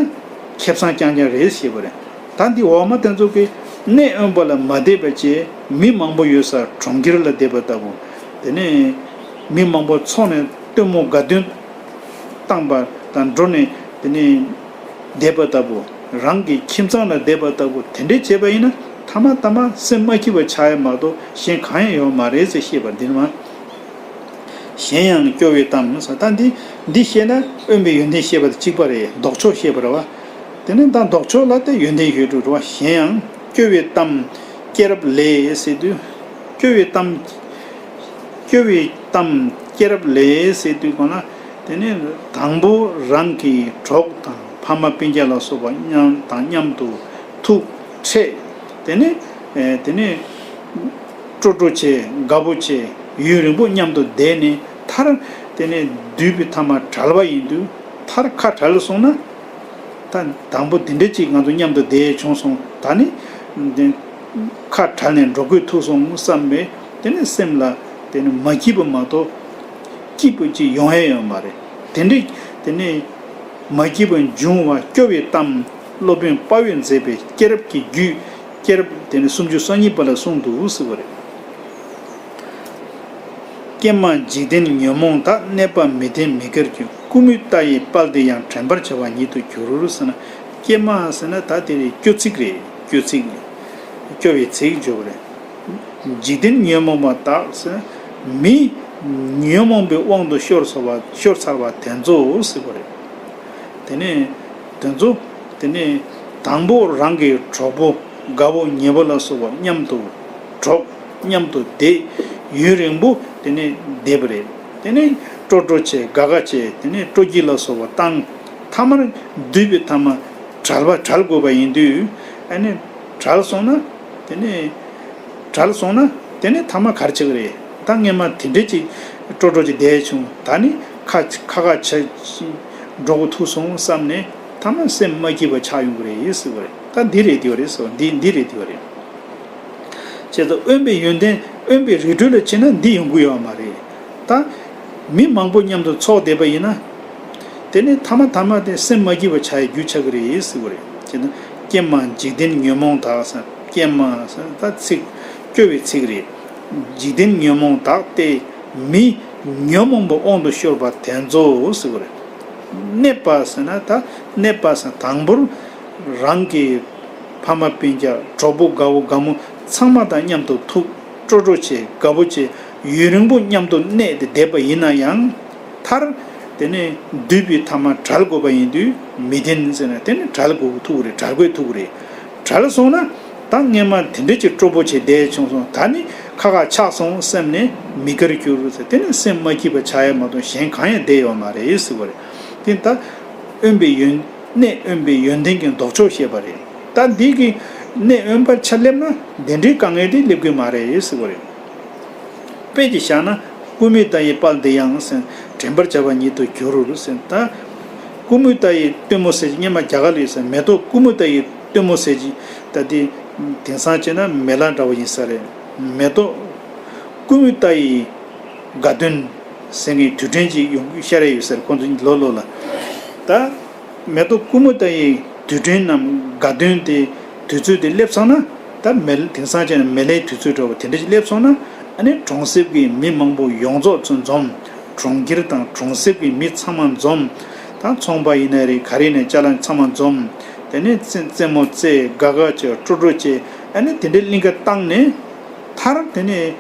ཁེ་བཟང་རྐྱང་རྐྱང་རེད་ཞེས་པ་རེད། ད་འདི་འོག་མ་དེ་ཚོ་གི་གནས་དབེན་པ་ལ་མ་བསྡད་པ་བྱས་མི་མང་པོ་ཡོད་ས་གྲོང་ཁྱེར་ལ་བསྡད་པ་ལྟ་བུ། དེ་ནས་མི་མང་པོ་ཚོགས་ནས་སྟོན་མོ་དགའ་སྟོན་བཏང་པ་དང་འགྲོ་ནས་དེ་ནས་བསྡད་པ་ལྟ་བུ། རང་གི་ཁྱིམ་ཚང་ལ་བསྡད་པ་ལྟ་བུ་དེ་འདྲས་བྱས་པ་ཡིན་ན་ཐ་མ་ཐ་མ་སེམས་མ་སྐྱིད་པ་ཆགས་ཡ་མ་གཏོགས་གཞན་གང་ཡང་ཡོད་མ་རེད་ཟེར་ཤེས་པ་འདི་ནི་མ། གཞན་ཡང་སྐྱོ་བའི་གཏམ་ཟེར། ད་འདི་འདི་བཤད་ན་དབེན་པའི་ཡོན་ཏན་བཤད་པ་དང་གཅིག་པ་རེད། ལྡོག་ཕྱོགས་བཤད་པ་རེད་བ། དེ་ནས་ད་ལྡོག་ཕྱོགས་ལ་དེ་ཡོན་ཏན་ཡོད་འགྲོ་རེད་བ། གཞན་ཡང་སྐྱོ་བའི་གཏམ་སྐྱེས་རབས་ལས་ཟེར་དུས། སྐྱོ་བའི་གཏམ། སྐྱོ་བའི་གཏམ་སྐྱེས་རབས་ལས་ཟེར་དུས་གང་ལ། དེ་ནས་དང་པོ་རང་གི་གྲོགས་དང་ཕ་མ་སྤུན་ཀྱག་ལ་སོགས་པ་མཉམ་དང་མཉམ་དུ་ཐུག་འཕྲད། དེ་ནས་དེ་ནས། སྤྲོ་སྤྲོ་བྱས་དགའ་པོ་བྱས་ཡུན་རིང་པོ་མཉམ་དུ་བསྡད་ནས་མཐར་དེ་ནས་འདུས་པའི་ཐ་མ་བྲལ་བ་ཡིན་དུས་མཐར་ཁ་བྲལ་སོང་ན། ད་དང་པོ་དེ་འདྲ་ཅིག་ང་ཚོ་མཉམ་དུ་བསྡད་བྱུང་སོང་། ད་ནི་འདི་ཁ་བྲལ་ནས་འགྲོ་དགོས་ཐུག་སོང་བསམ་པས་དེ་ནས་སེམས་ལ་དེ་ནི་མ་སྐྱིད་པ་མ་གཏོགས་སྐྱིད་པ་ཅིག་ཡོང་ཡ་ཡོད་མ་རེད། དེ་འདྲ་དེ་ནས། མ་སྐྱིད་པ་འབྱུང་བ་སྐྱོ་བའི་གཏམ། སློབ་དཔོན་དཔའ་བོས་མཛད་པའི་སྐྱེས་རབས་ཀྱི་རྒྱུད་སྐྱེས་རབས་དེ་ནི་སུམ་ཅུ་སོ་གཉིས་པ་ལ་གསུངས་འདུག་ཟེར་བ་རེད། ཀྱེ་མ་འཇིག་རྟེན་ཉོན་མོངས་དག་གནས་པ་མི་བདེན་མི་དགེར་འགྱུར། ཀུ་མུད་ལྟ་ཡི་དཔལ་དེ་ཡང་དྲན་པར་བྱ་བ་ཉིད་དུ་འགྱུར་ཟེར་ན། ཀྱེ་མ་ཟེར་ན་ད་དེ་རེད། སྐྱོ་ཚིག་རེད། སྐྱོ་ཚིག་སྐྱོ་བའི་ཚིག་བརྗོད་པ་རེད། འཇིག་རྟེན་ཉོན་མོངས་པ་དག་ཟེར། མི་ཉོན་མོངས་པའི་དབང་དུ་ཤོར་ཚར་བ་ཤོར་ཚར་བ་དེ་ཚོ་ཟེར་བ་རེད། དེ་ནས་དེ་ཚོ་དེ་ནས་དང་པོ་རང་གི་གྲོགས་པོ་དགའ་བོ་ཉེ་བོ་ལ་སོགས་པ་མཉམ་དུ་གྲོགས་མཉམ་དུ་བསྡད་ཡུན་རིང་པོ་དེ་ནས་བསྡད་པ་རེད། དེ་ནས་སྤྲོ་སྤྲོ་བྱས་དགའ་དགའ་བྱས་དེ་ནས་སྤྲོ་སྐྱིད་ལ་སོགས་པ་བཏང་། ཐ་མར་འདུས་པའི་ཐ་མ་བྲལ་བ་བྲལ་དགོས་པ་ཡིན་དུས་ཨ་ནི་བྲལ་སོང་ན། དེ་ནས་བྲལ་སོང་ན་དེ་ནས་ཐ་མ་ག་རེ་བྱེད་ཀྱི་རེད། ད་སྔས་མ་དེ་འདྲས་ཅིག་སྤྲོ་སྤྲོ་ཅིག་བསྡད་བྱུང་། ད་ནི་ཁ་ཁ་ཁ་ཆ་འགྲོ་གི་ཐུག་སོང་བསམ་ནས་ཐ་མ་སེམས་མ་སྐྱིད་པ་ཆགས་ཡོང་གི་རེད་ཟེར་བ་རེད། ད་འདི་རེད་འདི་བ་རེད་ཟེར་བ་འདི་འདི་རེད་འདི་བ་རེད། བྱས་ཙང་དབེན་པའི་ཡོན་ཏན་དབེན་པའི་རི་ཁྲོད་ལ་ཕྱིན་ན་འདི་ཡོང་གི་ཡོད་མ་རེད། ད་མི་མང་པོ་མཉམ་དུ་ཚོགས་བསྡད་པ་ཡིན་ན། དེ་ནས་ཐ་མ་ཐ་མ་དེ་སེམས་མ་སྐྱིད་པ་ཆགས་ཡའི་རྒྱུ་ཆགས་ཀྱི་རེད་ཟེར་བ་རེད། ཅེ་ན། ཀྱེ་མ་འཇིག་རྟེན་ཉོན་མོངས་དག་ཟེར། ཀྱེ་མ་ཟེར་ད་ཚིག་སྐྱོ་བའི་ཚིག་རེད། འཇིག་རྟེན་ཉོན་མོངས་དག་སྟེ་མི་ཉོན་མོངས་པའི་དབང་དུ་ཤོར་བ་དེ་ཚོ་ཟེར་བ་རེད། གནས་པ་ཟེར་ན་ད་གནས་པ་ཟེར་དང་པོར་རང་གི་ཕ་མ་སྤུན་ཀྱག་གྲོགས་པོ་དགའ་བོ་དགའ་མོ་ཚང་མ་དང་མཉམ་དུ་ཐུག་སྤྲོ་སྤྲོ་བྱས་དགའ་པོ་བྱས་ཡུན་རིང་པོ་མཉམ་དུ་གནས་ཏེ་བསྡད་པ་ཡིན་ན་ཡང་། མཐར་དེ་ནས་འདུས་པའི་ཐ་མ་བྲལ་དགོས་པ་ཡིན་དུས་མི་བདེན་ཟེར་ན། དེ་ནི་བྲལ་དགོས་ཐུག་རེད། བྲལ་དགོས་ཐུག་རེད། བྲལ་སོང་ན་ད་སྔས་མ་དེ་འདྲ་ཅིག་སྤྲོ་པོ་བྱས་བསྡད་བྱུང་སོང་། ད་ནི་ཁ་ཁ་ཆགས་སོང་། སེམས་ནི་མི་དགར་གྱུར་ཟེར། དེ་ནི་སེམས་མ་སྐྱིད་པ་ཆགས་ཡ་མ་གཏོགས་གཞན་གང་ཡང་བསྡད་ཡོད་མ་རེད་ཟེར་བ་རེད། དེ་ད་དབེན་པའི་ཡོན་གནས་དབེན་པའི་ཡོན་ཏན་གྱི་ལྡོག་ཕྱོགས་བཤད་པ་རེད། ད་འདི་གི་གནས་དབེན་པར་ཆ་སླེབས་ན་དེ་འདྲའི་དཀའ་ངལ་དེ་སླེབས་ཀྱི་མ་རེད་ཟེར་བ་རེད། དཔེ་ཅིག་བཞག་ན། ཀུ་མུད་ལྟ་ཡི་དཔལ་འདི་ཡང་ཟེར། དྲན་པར་བྱ་བ་ཉིད་དུ་གྱུར་ཟེར། ད་ཀུ་མུད་ལྟ་ཡི་སྟོན་མོ་ཟེར་གྱི་སྔས་མ་རྒྱ་གར་ལ་ཡོད་ཟེར། མེ་ཏོག་ཀུ་མུད་ལྟ་ཡི་སྟོན་མོ་ཟེར་གྱི། ད་དེ་དེང་སང་བྱས་ན་མེ་ལ་འདྲ་བ་ཡིན་ས་རེད། མེ་ཏོག་ཀུ་མུད་ལྟ་ཡི་དགའ་སྟོན་ཟེར་མཁན་དུས་དྲན་ཅིག་ཡོང་ཤར་ཡ་ཡོད་ཟེར། ཁོང་ཚོ་ལོ་ལོ་ལ། ད་མེ་ཏོག་ཀུ་མུད་ལྟ་ཡི་དུས་དྲན་ནམ་དགའ་སྟོན་དེ་དུས་ཚོད་དེ་སླེབས་སོང་ན། ད་མེ་དེང་སང་བྱས་ན་མེ་ལྷའི་དུས་ཚོད་འདྲ་བ་དེ་འདྲ་ཞིག་སླེབས་སོང་ན། ཨ་ནི་གྲོང་གསེབ་ཀྱི་མི་མང་པོ་ཡོངས་རྫོགས་ཚུར་འཛོམས། གྲོང་ཁྱེར་དང་གྲོང་གསེབ་ཀྱི་མི་ཚང་མ་འཛོམས། ད་ཚོང་པ་ཡིན་ན་རེད། ག་རེ་ཡིན་ན་ཅ་ལག་ཚང་མ་འཛོམས། དེ་ནས་རྩེད་རྩེད་མོ་རྩེ། དགའ་དགའ་བྱས། སྤྲོ་སྤྲོ་བྱས། ཨ་ནི་དེ་འདྲའི་གླིང་ག་བཏང་ནས། མཐར་དེ་ནས་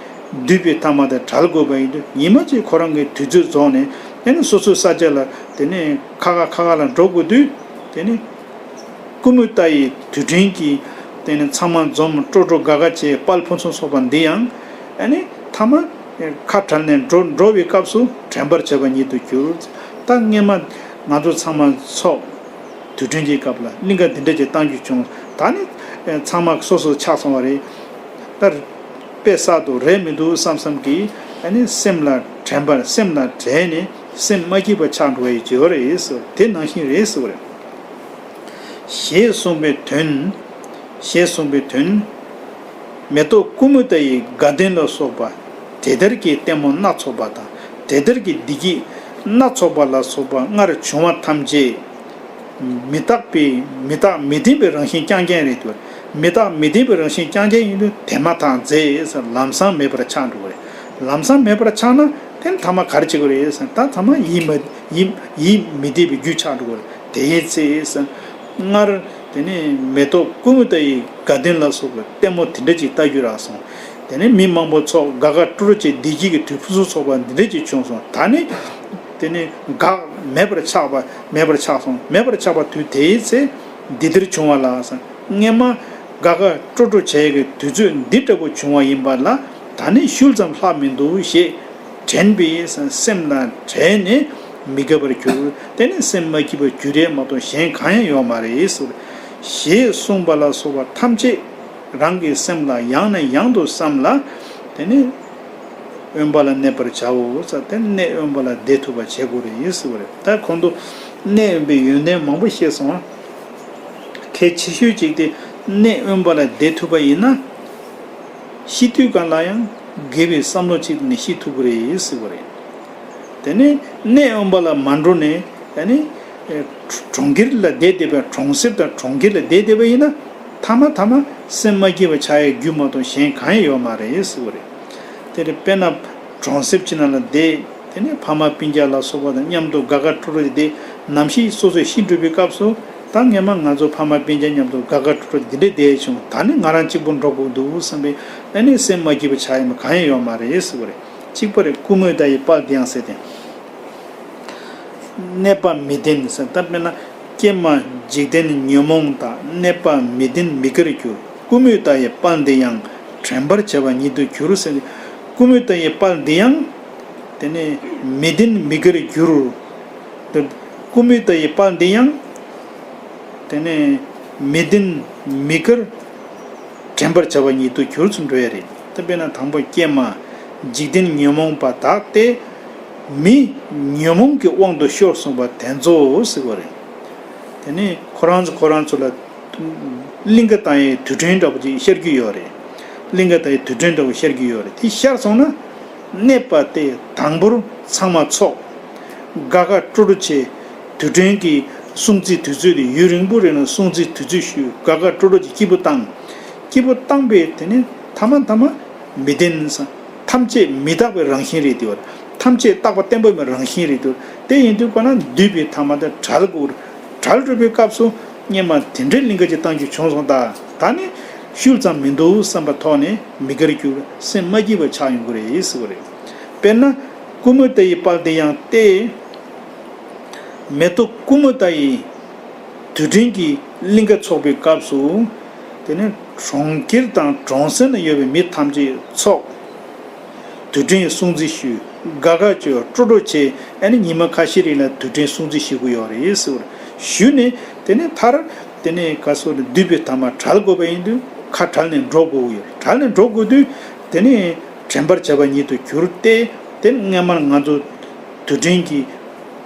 འདུས་པའི་ཐ་མ་དེ་བྲལ་དགོས་པ་ཡིན་དུས། ཉི་མ་གཅིག་ཁོ་རང་གི་དུས་ཚོད་རྫོགས་ནས། དེ་ནས་སོ་སོའི་ས་ཆ་ལ་དེ་ནས་ཁ་ཁ་ཁ་ཁ་ལ་འགྲོ་དགོས་དུས། དེ་ནས་ཀུ་མུད་ལྟ་ཡི་དུས་དྲན་གྱི་དེ་ནས་ཚང་མ་འཛོམས། སྤྲོ་སྤྲོ་དགའ་དགའ་བྱས། དཔལ་ཕུན་སུམ་ཚོགས་པ་འདི་ཡང་། ཨ་ནི་ཐ་མ་ཁ་བྲལ་ནས་འགྲོ་འགྲོ་བའི་སྐབས་སུ་དྲན་པར་བྱ་བ་ཉིད་དུ་གྱུར། ད་སྔས་མ་ང་ཚོ་ཚང་མ་ཚོགས། དུས་དྲན་གྱི་སྐབས་ལ་གླིང་ག་འདི་འདྲ་ཅིག་བཏང་རྒྱུ་བྱུང་། ད་ནི་ཚང་མ་སོ་སོ་ཆགས་སོང་བ་རེད། ད་དཔེ་གསར་དུ་རེད་མི་འདུག་བསམ་བསམ་གྱིས། ཨ་ནི་སེམས་ལ་དྲན་པར། སེམས་ལ་དྲན་ནས་སེམས་མ་སྐྱིད་པ་ཆགས་འགྲོ་བའི་བརྗོད་རེད་ཟེར། དེ་ནང་བཞིན་རེད་ཟེར་བ་རེད། ཞེས་གསུངས་པའི་དོན། ཞེས་གསུངས་པའི་དོན། མེ་ཏོག་ཀུ་མུད་ལྟ་ཡི་དགའ་སྟོན་ལ་སོགས་པ། དེ་ལྟར་གྱི་ལྟད་མོ་སྣ་ཚོགས་པ་དང་། དེ་ལྟར་གྱི་བདེ་སྐྱིད་སྣ་ཚོགས་པ་ལ་སོགས་པ་སྔར་བྱུང་བ་ཐམས་ཅད། མི་རྟག་པའི། མི་རྟག་མི་བདེན་པའི་རང་བཞིན་རྐྱང་རྐྱང་རེད་འདུག། མི་རྟག་མི་བདེན་པའི་རང་བཞིན་རྐྱང་རྐྱང་ཡིན་དུས་དེ་མ་ཐག་རྫས་ཟེར། ལམ་སང་མེད་པར་ཆགས་འགྲོ་གི་རེད། ལམ་སང་མེད་པར་ཆགས་ན་དེ་ནི་ཐ་མ་ག་རེ་བྱེད་དགོས་རེད་ཟེར་ན། ད་ཐ་མ་ཡིད་མ་ཡིད་ཡིད་མི་བདེ་བའི་རྒྱུ་ཆགས་འགྲོ་གི་རེད། དེའི་ཚེ་ཟེར། སྔར་དེ་ནས་མེ་ཏོག་ཀུ་མུད་ལྟ་ཡི་དགའ་སྟོན་ལ་སོགས་པའི་ལྟད་མོ་དེ་འདྲ་ཅིག་ལྟ་རྒྱུ་རག་སོང་། དེ་ནས་མི་མང་པོ་ཚོགས། དགའ་དགའ་སྤྲོ་སྤྲོ་བྱས། བདེ་སྐྱིད་ཀྱི་དུས་ཕུན་སུམ་ཚོགས་པ་འདི་འདྲ་ཅིག་བྱུང་སོང་། ད་ནི་དེ་ནས་འགག་མེད་པར་ཆགས་པ། མེད་པར་ཆགས་སོང་། མེད་པར་ཆགས་པ་དུས་དེའི་ཚེ། འདི་ལྟར་བྱུང་བ་ལ་ཟེར། སྔས་མ་དགའ་དགའ་སྤྲོ་སྤྲོ་བྱས་ཀྱི་དུས་ཚོད་འདི་འདྲ་པོ་བྱུང་བ་ཡིན་པ་ལ་ད་ནི་ཤུལ་ཙམ་ལྷག་མི་འདུག་ཞེས། དྲན་པས་སེམས་ལ་དྲན་ནས་མི་དགའ་བར་གྱུར། དེ་ནི་སེམས་མ་སྐྱིད་པར་གྱུར་ཡས་མ་གཏོགས་གཞན་གང་ཡང་ཡོད་མ་རེད་ཟེར། ཞེས་གསུངས་པ་ལ་སོགས་པ་ཐམས་ཅད་རང་གི་སེམས་ལ་ཡང་ནས་ཡང་དུ་བསམ་ལ། དེ་ནི་དབེན་པ་ལ་གནས་པར་བྱའོ་ཟེར། དེ་ནི་གནས་དབེན་པ་ལ་བསྡད་ཐུབ་པ་བྱེད་དགོས་རེད་ཟེར་བ་རེད། ད་གོང་དུ་གནས་དབེན་པའི་ཡོན་ཏན་མང་པོ་བཤད་སོང་། གལ་ཆེ་ཤོས་གཅིག་དེ་གནས་དབེན་པ་ལ་བསྡད་ཐུབ་པ་ཡིན་ན། ཤི་དུས་གང་ལ་ཡང་དགེ་བའི་བསམ་བློ་གཅིག་ནས་ཤི་ཐུབ་ཀྱི་རེད་ཟེར་བ་རེད། དེ་ནས་གནས་དབེན་པ་ལ་མ་འགྲོ་ནས། ཨ་ནི་ཨེ་གྲོང་ཁྱེར་ལ་བསྡད་བསྡད་པའི། གྲོང་གསེབ་དང་གྲོང་ཁྱེར་ལ་བསྡད་བསྡད་པ་ཡིན་ན། ཐ་མ་ཐ་མ་སེམས་མ་སྐྱིད་པ་ཆགས་ཡའི་རྒྱུ་མ་གཏོགས་གཞན་གང་ཡང་ཡོད་མ་རེད་ཟེར་བ་རེད། དེ་ནས་དཔེར་ན་གྲོང་གསེབ་ཅིག་ནང་ལ་བསྡད། དེ་ནས་ཕ་མ་སྤུན་ཀྱག་ལ་སོགས་པ་དང་མཉམ་དུ་དགའ་དགའ་སྤྲོ་སྤྲོ་བསྡད། ནམ་ཞིག་སོ་སོ་ཤི་འགྲོ་བའི་སྐབས་སུ། ད་སྔས་མ་ང་ཚོ་ཕ་མ་སྤུན་ཀྱག་མཉམ་དུ་དགའ་དགའ་སྤྲོ་སྤྲོ་འདི་འདྲ་བསྡད་བྱུང་། ད་ནི་ང་རང་གཅིག་པུ་འགྲོ་དགོས་འདུག་བསམ་པའི། ཨ་ནི་སེམས་མ་སྐྱིད་པ་ཆགས་ཡ་མ་གང་ཡང་ཡོད་མ་རེད་ཟེར་བ་རེད། གཅིག་པ་རེད། ཀུ་མུད་ལྟ་ཡི་དཔལ་འདི་ཡང་ཟེར་ཏེ། གནས་པ་མི་བདེན་ཟེར། ད་དཔེར་ན་ཀྱེ་མ་འཇིག་རྟེན་ཉོན་མོངས་དག། གནས་པ་མི་བདེན་མི་དགར་འགྱུར། ཀུ་མུད་ལྟ་ཡི་དཔལ་འདི་ཡང་། དྲན་པར་བྱ་བ་ཉིད་དུ་གྱུར་ཟེར་ཏེ། ཀུ་མུད་ལྟ་ཡི་དཔལ་འདི་ཡང་། དེ་ནས་མི་བདེན་མི་དགར་འགྱུར། ཀུ་མུད་ལྟ་ཡི་དཔལ་འདི་ཡང་། དེ་ནས་མི་བདེན་མི་དགར། དྲན་པར་བྱ་བ་ཉིད་དུ་གྱུར་ཚུལ་འགྲོ་ཡ་རེད། ད་དཔེར་ན་དང་པོ་ཀྱེ་མ། འཇིག་རྟེན་ཉོན་མོངས་པ་དག་སྟེ། མི་ཉོན་མོངས་ཀྱི་དབང་དུ་ཤོར་སོང་བ་དེ་ཚོ་ཟེར་བ་རེད། དེ་ནས་ཁོ་རང་ཚོ་ཁོ་རང་ཚོ་ལ་གླིང་ག་ལྟ་ཡི་དུས་དྲན་འདྲ་པོ་ཅིག་ཤར་གྱི་ཡོད་རེད། གླིང་ག་ལྟ་ཡི་དུས་དྲན་འདྲ་པོ་ཤར་གྱི་ཡོད་རེད། དེ་ཤར་སོང་ན། གནས་པ་སྟེ་དང་པོར་ཚང་མ་ཚོགས། དགའ་དགའ་སྤྲོ་སྤྲོ་བྱས། དུས་དྲན་གྱི་སྲུང་བརྩི་དུས་ཚོད་དེ་ཡུན་རིང་པོ་རིང་ལ་སྲུང་བརྩི་དུས་ཚོད་ཞུས། དགའ་དགའ་སྤྲོ་སྤྲོ་བྱས་སྐྱིད་པོ་བཏང་། སྐྱིད་པོ་བཏང་པས་དེ་ནི་ཐ་མ་ཐ་མ་མི་བདེན་ས། ཐམས་ཅད་མི་རྟག་པའི་རང་བཞིན་རེད་དེ་བ། ཐམས་ཅད་རྟག་པ་བརྟན་པོ་མའི་རང་བཞིན་རེད་དེ་བ། དེ་ཡིན་དུས་ཁོ་ན་འདུས་པའི་ཐ་མ་དེ་བྲལ་དགོས། བྲལ་འགྲོ་བའི་སྐབས་སུ་སྔས་མ་དེ་འདྲའི་གླིང་ག་ཅིག་བཏང་རྒྱུ་བྱུང་སོང་། ད་ད་ནི་ ཤུལ་ཙམ་མི་འདུག་བསམ་པ་ཐོག་ནས་མི་དགར་གྱུར་སེམས་མ་སྐྱིད་པ་ཆགས་ཡོང་གི་རེད་ཟེར་བ་རེད། དཔེར་ན་ཀུ་མུ་ད་ཡི་དཔལ་དེ་ཡང་སྟེ། མེ་ཏོག་ཀུ་མུ་ད་ཡི་དུས་དྲན་གྱི་གླིང་ག་ཚོགས་པའི་སྐབས་སུ། དེ་ནས་གྲོང་ཁྱེར་དང་གྲོང་གསེབ་ན་ཡོད་པའི་མི་ཐམས་ཅད་ཚོགས། དུས་དྲན་སྲུང་བརྩི་ཞུ། དགའ་དགའ་བྱོས། སྤྲོ་སྤྲོ་བྱས། ཨ་ནི་ཉི་མ་ཁ་ཤས་རིང་ལ་དུས་དྲན་སྲུང་བརྩི་ཞུ་གི་ཡོད་རེད་ཟེར་བ་ཞུས་ནས། དེ་ནས་མཐར་དེ་ནས་ག་སོ་ལ་འདུས་པའི་ཐ་མ་གྲལ་དགོས་པ་ཡིན་དུས་ཁ་གྲལ་ནས་འགྲོ་དགོས་ཀྱི་ཡོད། གྲལ་ནས་འགྲོ་དགོས་དུས་དེ་ནས་དྲན་པར་བྱ་བ་ཉིད་དུ་གྱུར་ཏེ། དེ་ནས་སྔན་མར་ང་ཚོ་དུས་དྲན་གྱི་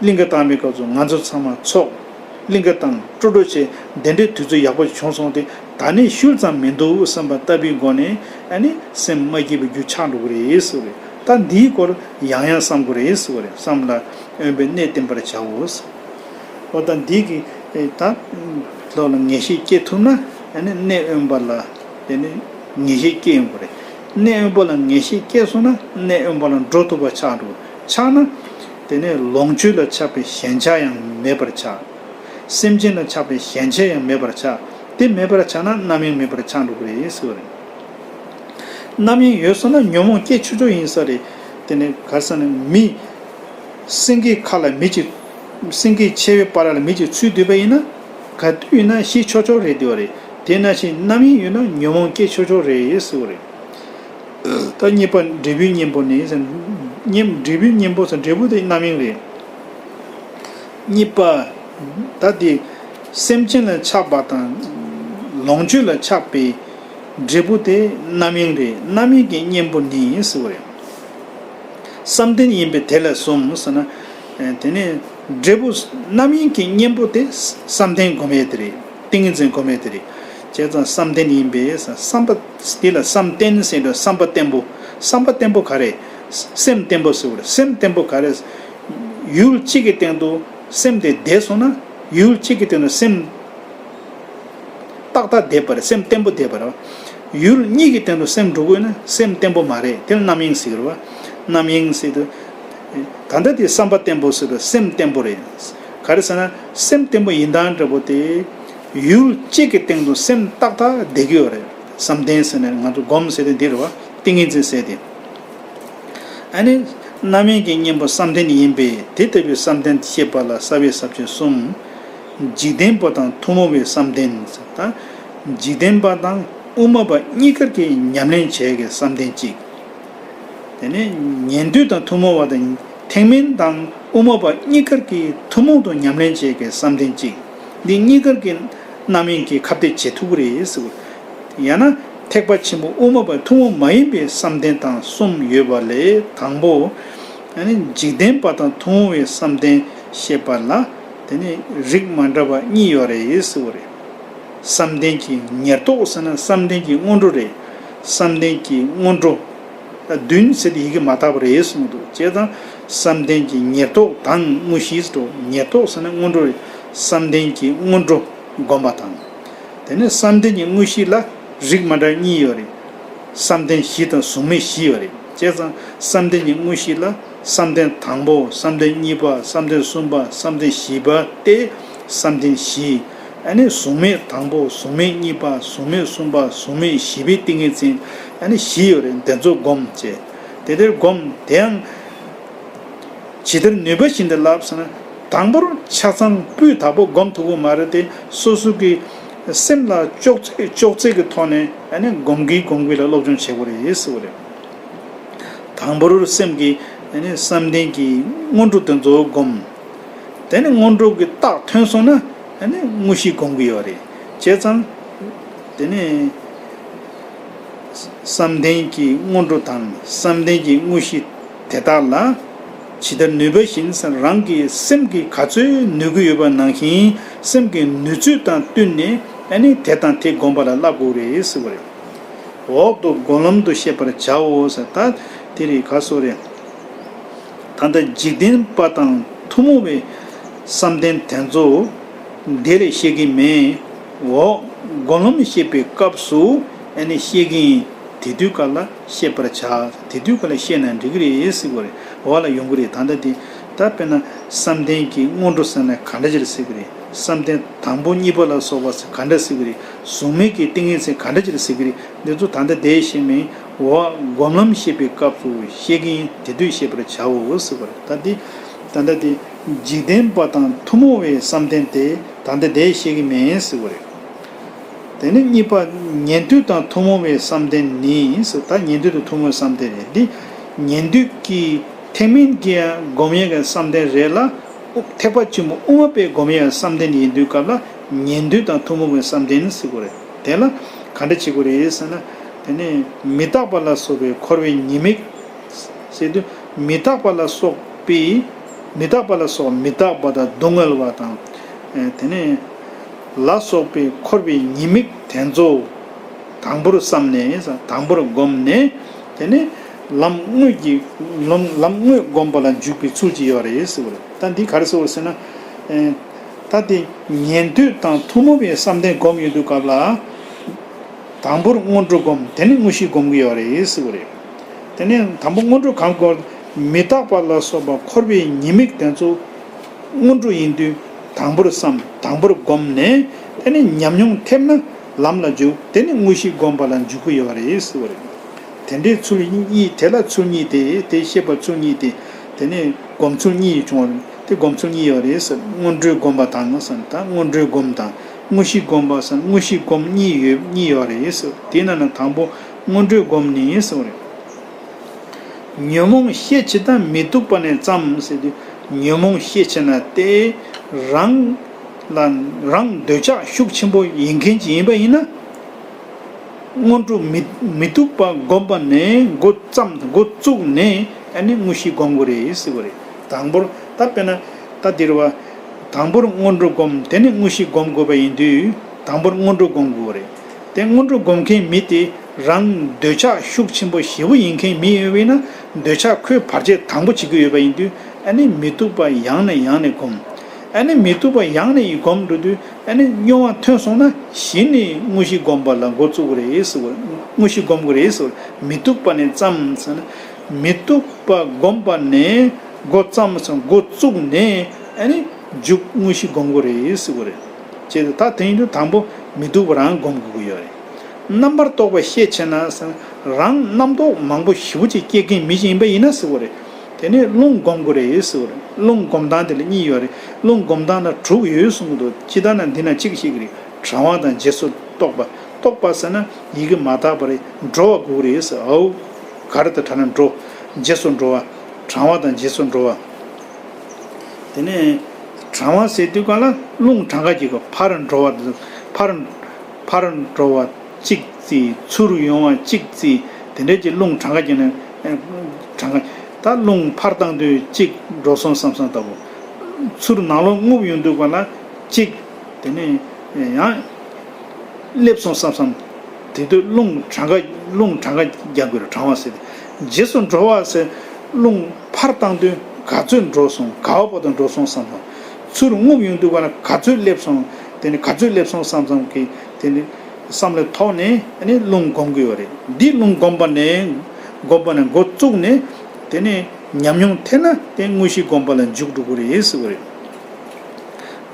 གླིང་ག་བཏང་བའི་སྐབས་སུ་ང་ཚོ་ཚང་མ་ཚོགས། གླིང་ག་དང་སྤྲོ་སྤྲོ་བྱས། དེ་འདྲའི་དུས་ཚོད་ཡག་པོ་བྱུང་སོང་སྟེ། ད་ནི་ཤུལ་ཙམ་མི་འདུག་བསམ་པ་ལྟ་བུའི་སྒོ་ནས། ཨ་ནི་སེམས་མ་སྐྱིད་པ་རྒྱུ་ཆགས་འགྲོ་གི་རེད་ཟེར་བ་རེད། ད་འདིའི་སྐོར་ཡང་ཡང་བསམ་དགོས་རེད་ཟེར་བ་རེད། བསམ་ལ་དབེན་པའི་གནས་བསྟེན་པར་བྱའོ་ཟེར། འོ་ད་འདི་གི་ད་ལོག་ལ་ངེས་ཤེས་སྐྱེ་ཐུབ་ན། ཨ་ནི་གནས་དབེན་པ་ལ་དེ་ནི་ངེས་ཤེས་སྐྱེ་ཡོང་གི་རེད། གནས་དབེན་པ་ལ་ངེས་ཤེས་སྐྱེས་སོང་ན་གནས་དབེན་པ་ལ་འགྲོ་ཐུབ་པ་ཆགས་འགྲོ། ཆགས་ན་དེ་ནས་ལོངས་སྤྱོད་ལ་ཆགས་པའི་ཞེན་ཆགས་ཡང་མེད་པར་ཆགས། སེམས་ཅན་ལ་ཆགས་པའི་ཞེན་ཆགས་ཡང་མེད་པར་ཆགས། དེ་མེད་པར་ཆགས་ན་རྣམ་གཡེང་མེད་པར་ཆགས་འགྲོ་གི་རེད་ཟེར་བ་རེད། རྣམ་གཡེང་ཡོད་སོང་ན་ཉོན་མོངས་སྐྱེ་ཆོག་ཆོག་ཡིན་ས་རེད། དེ་ནས་ག་རེ་ཟེར་ན་མི། སེང་གེའི་ཁ་ལ་མི་གཅིག་སེང་གེའི་མཆེ་བའི་བར་ལ་མི་གཅིག་ཚུད་སྡོད་པ་ཡིན་ན། ག་དུས་ཡིན་ན་ཤི་ཆོག་ཆོག་རེད་འདུག་བ་རེད། དེ་ནང་བཞིན་རྣམ་གཡེང་ཡོད་ན་ཉོན་མོངས་སྐྱེ་ཆོག་ཆོག་རེད་ཟེར་བ་རེད། ད་གཉིས་པ་འབྲས་བུའི་གཉེན་པོ་ནི། གཉེན། འབྲས་བུའི་གཉེན་པོ་ཟེར། འབྲས་བུ་དེ་རྣམ་གཡེང་རེད། གཉིས་པ། ད་དེ་སེམས་ཅན་ལ་ཆགས་པ་དང་ལོངས་སྤྱོད་ལ་ཆགས་པའི་འབྲས་བུ་དེ་རྣམ་གཡེང་རེད། རྣམ་གཡེང་གི་གཉེན་པོ་ནི་ཟེར་བ་རེད། བསམ་གཏན་ཡིན་པས་དེ་ལ་གསུམ་ཟེར་ན། དེ་ནས་འབྲས་བུ་རྣམ་གཡེང་གི་གཉེན་པོ་དེ་བསམ་གཏན་སྒོམ་ཡས་དེ་རེད། ཏིང་ངེ་འཛིན་སྒོམ་ཡས་དེ་རེད། བྱས་ཙང་བསམ་གཏན་ཡིན་པས་བསམ་པ་དེ་ལ་བསམ་གཏན་ཟེར་དུས་བསམ་པ་བརྟན་པོ། བསམ་པ་བརྟན་པོ་ག་རེ། སེམས་བརྟན་པོ་ཟེར་བ་རེད། སེམས་བརྟན་པོ་ག་རེ། ཡུལ་གཅིག་གི་སྟེང་དུ་སེམས་དེ་བསྡད་སོང་ན། ཡུལ་གཅིག་གི་སྟེང་དུ་སེམས་ཏག་ཏག་བསྡད་པ་རེད། སེམས་བརྟན་པོ་བསྡད་པ་རེད། ཡུལ་གཉིས་ཀྱི་སྟེང་དུ་སེམས་འགྲོ་དགོས་ན་སེམས་བརྟན་པོ་མ་རེད། དེ་ལ་རྣམ་གཡེང་ཟེར་གི་རེད་བ། རྣམ་གཡེང་ཟེར་དུས། ད་ལྟ་དེ་བསམ་པ་བརྟན་པོ་ཟེར་དུས་སེམས་བརྟན་པོ་རེད། ག་རེ་ཟེར་ན་སེམས་བརྟན་པོ་ཡིན་སྟངས་འདྲ་པོ་དེ། ཡུལ་གཅིག་གི་སྟེང་དུ་སེམས་ཏག་ཏག་བསྡད་ཀྱི་ཡོད་རེད། བསམ་གཏན་ཟེར་ནས་ང་ཚོ་སྒོམ་ཟེར་དེ་འདི་རེད་བ། ཏིང་ངེ་འཛིན་ཟེར་དེ། ཨ་ནི། རྣམ་གཡེང་གི་གཉེན་པོ་བསམ་གཏན་ཡིན་པས་དེ་ལྟ་བུའི་བསམ་གཏན་ཤེས་པ་ལ་རྩ་བའི་ས་བཅད་གསུམ། འཇིག་རྟེན་པ་དང་ཐུན་མོང་བའི་བསམ་གཏན་ཟེར། ད་འཇིག་རྟེན་པ་དང་དབུ་མ་པ་གཉིས་ཀར་གྱི་ཉམས་ལེན་བྱེད་ཀྱི་བསམ་གཏན་གཅིག་དེ་ནས་ཉན་ཐོས་དང་ཐུན་མོང་བ་དང་། ཐེག་དམན་དང་དབུ་མ་པ་གཉིས་ཀར་གྱི་ཐུན་མོང་དུ་ཉམས་ལེན་བྱེད་ཀྱི་བསམ་གཏན་གཅིག་འདི་གཉིས་ཀར་གྱི་རྣམ་གཡེང་གི་ཁ་གཏད་བྱེད་ཐུབ་ཀྱི་རེད་ཟེར། ཡང་ན་ཐེག་པ་ཆེན་པོ་དབུ་མ་པ་ཐུན་མོང་མ་ཡིན་པའི་བསམ་གཏན་དང་གསུམ་ཡོད་པ་ལས། དང་པོ། ཨ་ནི་འཇིག་རྟེན་པ་དང་ཐུན་མོང་བའི་བསམ་གཏན་ཤེས་པ་ལ། དེ་ནི་རིགས་མ་འདྲ་བ་གཉིས་ཡོད་རེད་ཟེར་བ་རེད། བསམ་གཏན་གྱི་ཉེར་བསྡོགས་ཟེར་ན་བསམ་གཏན་གྱི་སྔོན་འགྲོ་རེད། བསམ་གཏན་གྱི་སྔོན་འགྲོ། བདུན་ཟེར་ཏེ་ཡི་གེ་མ་བཏགས་པ་རེད་གསུངས་འདུག་བྱས་ཙང་བསམ་གཏན་གྱི་ཉེར་བསྡོགས་དང་དངོས་གཞི་ཟེར་འགྲོ། ཉེར་བསྡོགས་ཟེར་ན་སྔོན་འགྲོ་རེད། བསམ་གཏན་གྱི་སྔོན་འགྲོ་སྒོམ་པ་དང་། དེ་ནས་བསམ་གཏན་གྱི་དངོས་གཞི་ལ་རིགས་མ་འདྲ་གཉིས་ཡོད་རེད། བསམ་གཏན་བཞི་དང་གཟུགས་མེད་བཞི་ཡོད་རེད། བྱས་ཙང་བསམ་གཏན་གྱི་དངོས་གཞི་ལ་བསམ་གཏན་དང་པོ། བསམ་གཏན་གཉིས་པ། བསམ་གཏན་གསུམ་པ། བསམ་གཏན་བཞི་པ་སྟེ། བསམ་གཏན་བཞི། ཨ་ནི་གཟུགས་མེད་དང་པོ། གཟུགས་མེད་གཉིས་པ། གཟུགས་མེད་གསུམ་པ། གཟུགས་མེད་བཞི་པའི་ཏིང་ངེ་འཛིན། ཨ་ནི་བཞི་ཡོད་རེད། འདི་ཚོ་སྒོམ་བྱས། དེ་ལྟར་སྒོམ། དེ་ཡང་ཇི་ལྟར་ནུས་པ་བཞིན་དུ་ལབ་ཟེར་ན། དང་པོར་ཆ་ཚང་སྤུས་དག་པོ་སྒོམ་ཐུབ་ཀྱི་མ་རེད་དེ། སོ་སོ་གི་སེམས་ལ་ཅོག་ཙེ་ཅོག་ཙེ་གི་ཐོག་ནས་ཨ་ནི་སྒོམ་གྱིན་སྒོམ་གྱིན་ལ་སློབ་སྦྱོང་བྱེད་དགོས་རེད་ཟེར་བ་རེད། དང་པོར་སེམས་ཀྱི་ཨ་ནི་བསམ་གཏན་གྱི་སྔོན་འགྲོ་དེ་ཚོ་སྒོམ། དེ་ནས་སྔོན་འགྲོ་གི་རྟགས་ཐོན་སོང་ན་ཨ་ནི་དངོས་གཞི་སྒོམ་གྱི་ཡོད་རེད། བྱས་ཙང་དེ་ནས། བསམ་གཏན་གྱི་སྔོན་འགྲོ་དང་བསམ་གཏན་གྱི་དངོས་གཞི་དེ་དག་ལ། ཇི་ལྟར་ནུས་པ་བཞིན་ཟེར། རང་གི་སེམས་ཀྱིས་ག་ཚོད་ནུས་ཀྱི་ཡོད་པ་ནང་བཞིན་སེམས་ཀྱི་ནུས་ཚོད་དང་བསྟུན་ནས་ཨ་ནི་དེ་དང་དེ་སྒོམ་པ་ལ་བསླབ་དགོས་རེད་ཟེར་བ་རེད། འོག་ཏུ་སྒོམ་ལམ་དུ་ཤེས་པར་བྱའོ་ཟེར། ད་དེ་རིགས་ག་སོགས་རེད། ད་ལྟ་འཇིག་རྟེན་པ་དང་ཐུན་མོང་བའི་བསམ་གཏན་དེ་ཚོ་འདི་ལས་བཤད་ཀྱི་མེད། འོ། སྒོམ་ལམ་བཤད་པའི་སྐབས་སུ་ཨ་ནི་བཤད་ཀྱི་ཡིན། དེ་དུས་སྐབས་ལ་བཤད་པར་བྱ། དེ་དུས་སྐབས་ལ་བཤད་ན་འགྲིག་གི་རེད་ཟེར་གྱི་རེད། འོག་ལ་ཡོང་གི་རེད། ད་ལྟ་དེ་ད་དཔེར་ན་བསམ་གཏན་གྱི་སྔོན་འགྲོ་ཟེར་ན་ག་འདྲ་ཅིག་ཟེར་གྱི་རེད། བསམ་གཏན་དང་པོ་གཉིས་པ་ལ་སོགས་པ་ཟེར་ག་འདྲ་ཟེར་གི་རེད། གཟུགས་མེད་ཀྱི་ཏིང་ངེ་འཛིན་ག་འདྲ་ཅིག་ལ་ཟེར་གི་རེད། འདི་ཚོ་ད་ལྟ་དེ་བཤད་མིན། འོ་སྒོམ་ལམ་བཤད་པའི་སྐབས་སུ་བཤད་ཀྱི་ཡིན། དེ་དུས་བཤད་པར་བྱའོ་ཟེར་བ་རེད། ད་འདི་ད་ལྟ་དེ་འཇིག་རྟེན་པ་དང་ཐུན་མོང་བའི་བསམ་གཏན་དེ་ད་ལྟ་དེ་བཤད་ཀྱི་མིན་ཟེར་བ་རེད། དེ་ནས་གཉིས་པ། ཉན་ཐོས་དང་ཐུན་མོང་བའི་བསམ་གཏན་ནི་ཟེར། ད་ཉན་ཐོས་དང་ཐུན་མོང་བའི་བསམ་གཏན་རེད། འདི་ཉན་ཐོས་ཀྱི་ཐེག་དམན་གྱི་སྒོམ་ཡས་ཀྱི་བསམ་གཏན་རེད་ལ། ཐེག་པ་ཆེན་པོ་དབུ་མ་པས་སྒོམ་ཡས་བསམ་གཏན་ཡིན་དུས་སྐབས་ལ་ཉན་ཐོས་དང་ཐུན་མོང་གི་བསམ་གཏན་ཟེར་དགོས་རེད། དེ་ལ་ག་འདྲ་བྱེད་དགོས་རེད་ཟེར་ན། དེ་ནས་མི་རྟག་པ་ལ་སོགས་པའི་འཁོར་བའི་ཉེས་དམིགས་ཟེར་དུས། མི་རྟག་པ་ལ་སོགས་པའི་མི་རྟག་པ་ལ་སོགས་མི་རྟག་པ་དང་སྡུག་བསྔལ་བ་དང་། དེ་ནས་ལ་སོགས་པའི་འཁོར་བའི་ཉེས་དམིགས་དེ་ཚོ་དང་པོར་བསམ་ནས། དང་པོར་བསྒོམས་ནས། དེ་ནས་ལམ་དངོས་ཀྱི་ལམ་ལམ་དངོས་བསྒོམ་པ་ལ་འཇུག་པའི་ཚུལ་གྱིས་ཡོད་རེད་ཟེར་བ་རེད། ད་འདི་ག་རེ་ཟེར་བ་ཟེར་ན། ད་དེ་ཉན་ཐོས་དང་ཐུན་མོང་བའི་བསམ་གཏན་བསྒོམ་ཡོང་དུས་སྐབས་ལ། དང་པོར་སྔོན་འགྲོ་བསྒོམ། དེ་ནས་དངོས་གཞི་བསྒོམ་གྱི་ཡོད་རེད་ཟེར་བ་རེད། དེ་ནས་དང་པོ་སྔོན་འགྲོ་གང་བསྒོམ། མི་རྟག་པ་ལ་སོགས་པ་འཁོར་བའི་ཉེས་དམིགས་དེ་ཚོ་སྔོན་འགྲོ་ཡིན་དུས་དང་པོར་བསམ། དང་པོར་བསྒོམས་ནས། དེ་ནས་ཉམས་མྱོང་ཐེབས་ན་ལམ་ལ་འཇུག། དེ་ནས་དངོས་གཞི་བསྒོམ་པ་ལ་འཇུག་གི་ཡོད་རེད་ཟེར་བ་རེད། དེ་འདྲའི་ཚུལ་གཉིས། དེ་ལ་ཚུལ་གཉིས་ཏེ། དེ་བཤད་པ་ཚུལ་གཉིས་ཏེ། དེ་ནས་སྒོམ་ཚུལ་གཉིས་བྱུང་བ་རེད། དེ་སྒོམ་ཚུལ་གཉིས་ཡོད་རེད་ཟེར། སྔོན་འགྲོའི་སྒོམ་པ་དང་ཟེར། ད་སྔོན་འགྲོའི་སྒོམ་དང་དངོས་གཞིའི་སྒོམ་པ་ཟེར། དངོས་གཞིའི་སྒོམ་གཉིས་ཡོད། གཉིས་ཡོད་རེད་ཟེར། དེའི་ནང་ནས་དང་པོ་སྔོན་འགྲོའི་སྒོམ་ནི་ཟེར་བ་རེད། ཉོན་མོངས་ཤས་ཆེ་དང་མི་སྡུག་པ་ནས་བརྩམས་ཟེར་དུས། ཉོན་མོངས་ཤས་ཆེ་ན་དེ་རང་ལ་རང་འདོད་ཆགས་ཤུགས་ཆེན་པོ་ཡིན་མཁན་ཅིག་ཡིན་པ་ཡིན་ན། སྔོན་འགྲོ་མི་མི་སྡུག་པ་བསྒོམ་པ་ནས་འགོ་བརྩམས། འགོ་བཙུགས་ནས་ཨ་ནི་དངོས་གཞི་བསྒོམ་དགོས་རེད་ཟེར་བ་རེད། དང་པོར་ད་དཔེར་ན་ད་འདིར་བ། དང་པོར་སྔོན་འགྲོ་བསྒོམ། དེ་ནས་དངོས་གཞི་བསྒོམ་དགོས་པ་ཡིན་དུས། དང་པོར་སྔོན་འགྲོ་བསྒོམ་དགོས་རེད། དེ་སྔོན་འགྲོ་བསྒོམ་མཁན་མི་དེ་རང་འདོད་ཆགས་ཤུགས་ཆེན་པོ་ཞེ་པོ་ཡིན་མཁན་མི་ཡོད་པས་ན། འདོད་ཆགས་ཁོས་བར་ཆད་དང་པོ་བྱེད་ཀྱི་ཡོད་པ་ཡིན་དུས། ཨ་ནི་མི་སྡུག་པ་ཡང་ནས་ཡང་ནས་བསྒོམ། ཨ་ནི་མི་སྡུག་པ་ཡང་ནས་ཡང་བསྒོམ་འགྲོ་དུས། ཨ་ནི་སྨྱོ་བ་ཐོན་སོང་ན་གཞི་ནས་དངོས་གཞི་བསྒོམ་པ་ལ་འགོ་བཙུགས་དགོས་རེད་ཟེར་བ། དངོས་གཞི་བསྒོམ་དགོས་རེད་ཟེར་བ། མི་སྡུག་པ་ནས་བརྩམས་ཟེར་ན། མི་སྡུག་པ་བསྒོམ་པ་ནས་འགོ་བརྩམས་སོང་། འགོ་བཙུགས་ནས་ཨ་ནི་མཇུག་དངོས་གཞི་བསྒོམ་དགོས་རེད་ཟེར་བ་རེད། ཅེས་ད་དེ་ཡིན་དུས་དང་པོ་མི་སྡུག་པ་རང་བསྒོམ་དགོས་ཀྱི་ཡོད་རེད། རྣམ་པར་རྟོག་པ་ཤས་ཆེ་ན་ཟེར་ན། རང་རྣམ་རྟོག་མང་པོ་ཞེ་པོ་ཅིག་སྐྱེ་མཁན་མི་ཞིག་ཡིན་པ་ཡིན་ན་ཟེར་བ་རེད། དེ་ནས་རླུང་བསྒོམ་དགོས་རེད་ཟེར་བ་རེད། རླུང་བསྒོམ་སྟངས་དེ་ལ་གཉིས་ཡོད་རེད། རླུང་བསྒོམ་སྟངས་ལ་དྲུག་ཡོད་གསུང་གི་འདུག་སྤྱིར་བཏང་ན་འདི་ན་གཅིག་བཤད་ཀྱི་རེད། གྲང་བ་དང་རྗེས་སུ་རྟོག་པ། རྟོག་པ་ཟེར་ན་ཡི་གེ་མ་དག་པ་རེད། འགྲོ་བ་དགོས་རེད་ཟེར། ཨའུ། ག་རེ་དང་བྲལ་ན་འགྲོ། རྗེས་སུ་འགྲོ་བ། གྲང་བ་དང་རྗེས་སུ་འགྲོ་བ། དེ་ནས་གྲང་བ་ཟེར་དུས་ག་ལ་རླུང་གྲངས་ཀ་གཅིག་གི་ཕར་འགྲོ་བ། ཕར་ཕར་འགྲོ་བ་གཅིག་བརྩིས། ཚུར་ཡོང་བ་གཅིག་བརྩིས། དེ་འདྲ་ཅིག་རླུང་གྲངས་ཀ་གཅིག་ནས་གྲངས་ཀ། ད་རླུང་ཕར་བཏང་དུས་གཅིག་འགྲོ་སོང་བསམ་བསམ་ལྟ་བུ། ཚུར་ནང་ལོགས་རྔུབ་ཡོང་དུས་ག་ལ་གཅིག་དེ་ནས་ཡང་སླེབས་སོང་བསམ་བསམ། དེ་དུས་རླུང་གྲངས་ཀ་རླུང་གྲངས་ཀ་རྒྱག་དགོས་རེད། གྲང་བ་ཟེར་ཏེ། རྗེས་སུ་འགྲོ་བ་ཟེར། རླུང་ཕར་བཏང་དུས་ག་ཚོད་འགྲོ་སོང་། ག་བ་བར་དུ་འགྲོ་སོང་བསམ་སོང་། ཚུར་རྔུབ་ཡོང་དུས་ག་ལ་ག་ཚོད་སླེབས་སོང་། དེ་ནས་ག་ཚོད་སླེབས་སོང་བསམ་བསམ་གྱི་དེ་ནས་བསམ་བློའི་ཐོག་ནས་ཨ་ནི་རླུང་སྒོམ་གྱི་ཡོད་རེད། འདི་རླུང་སྒོམ་པ་ནས་སྒོམ་པ་ནས་འགོ་བཙུགས་ནས། དེ་ནས་ཉམས་མྱོང་ཐེབས་ན་དེ་དངོས་གཞི་སྒོམ་པ་ལ་འཇུག་འགྲོ་གི་རེད་ཟེར་བ་རེད།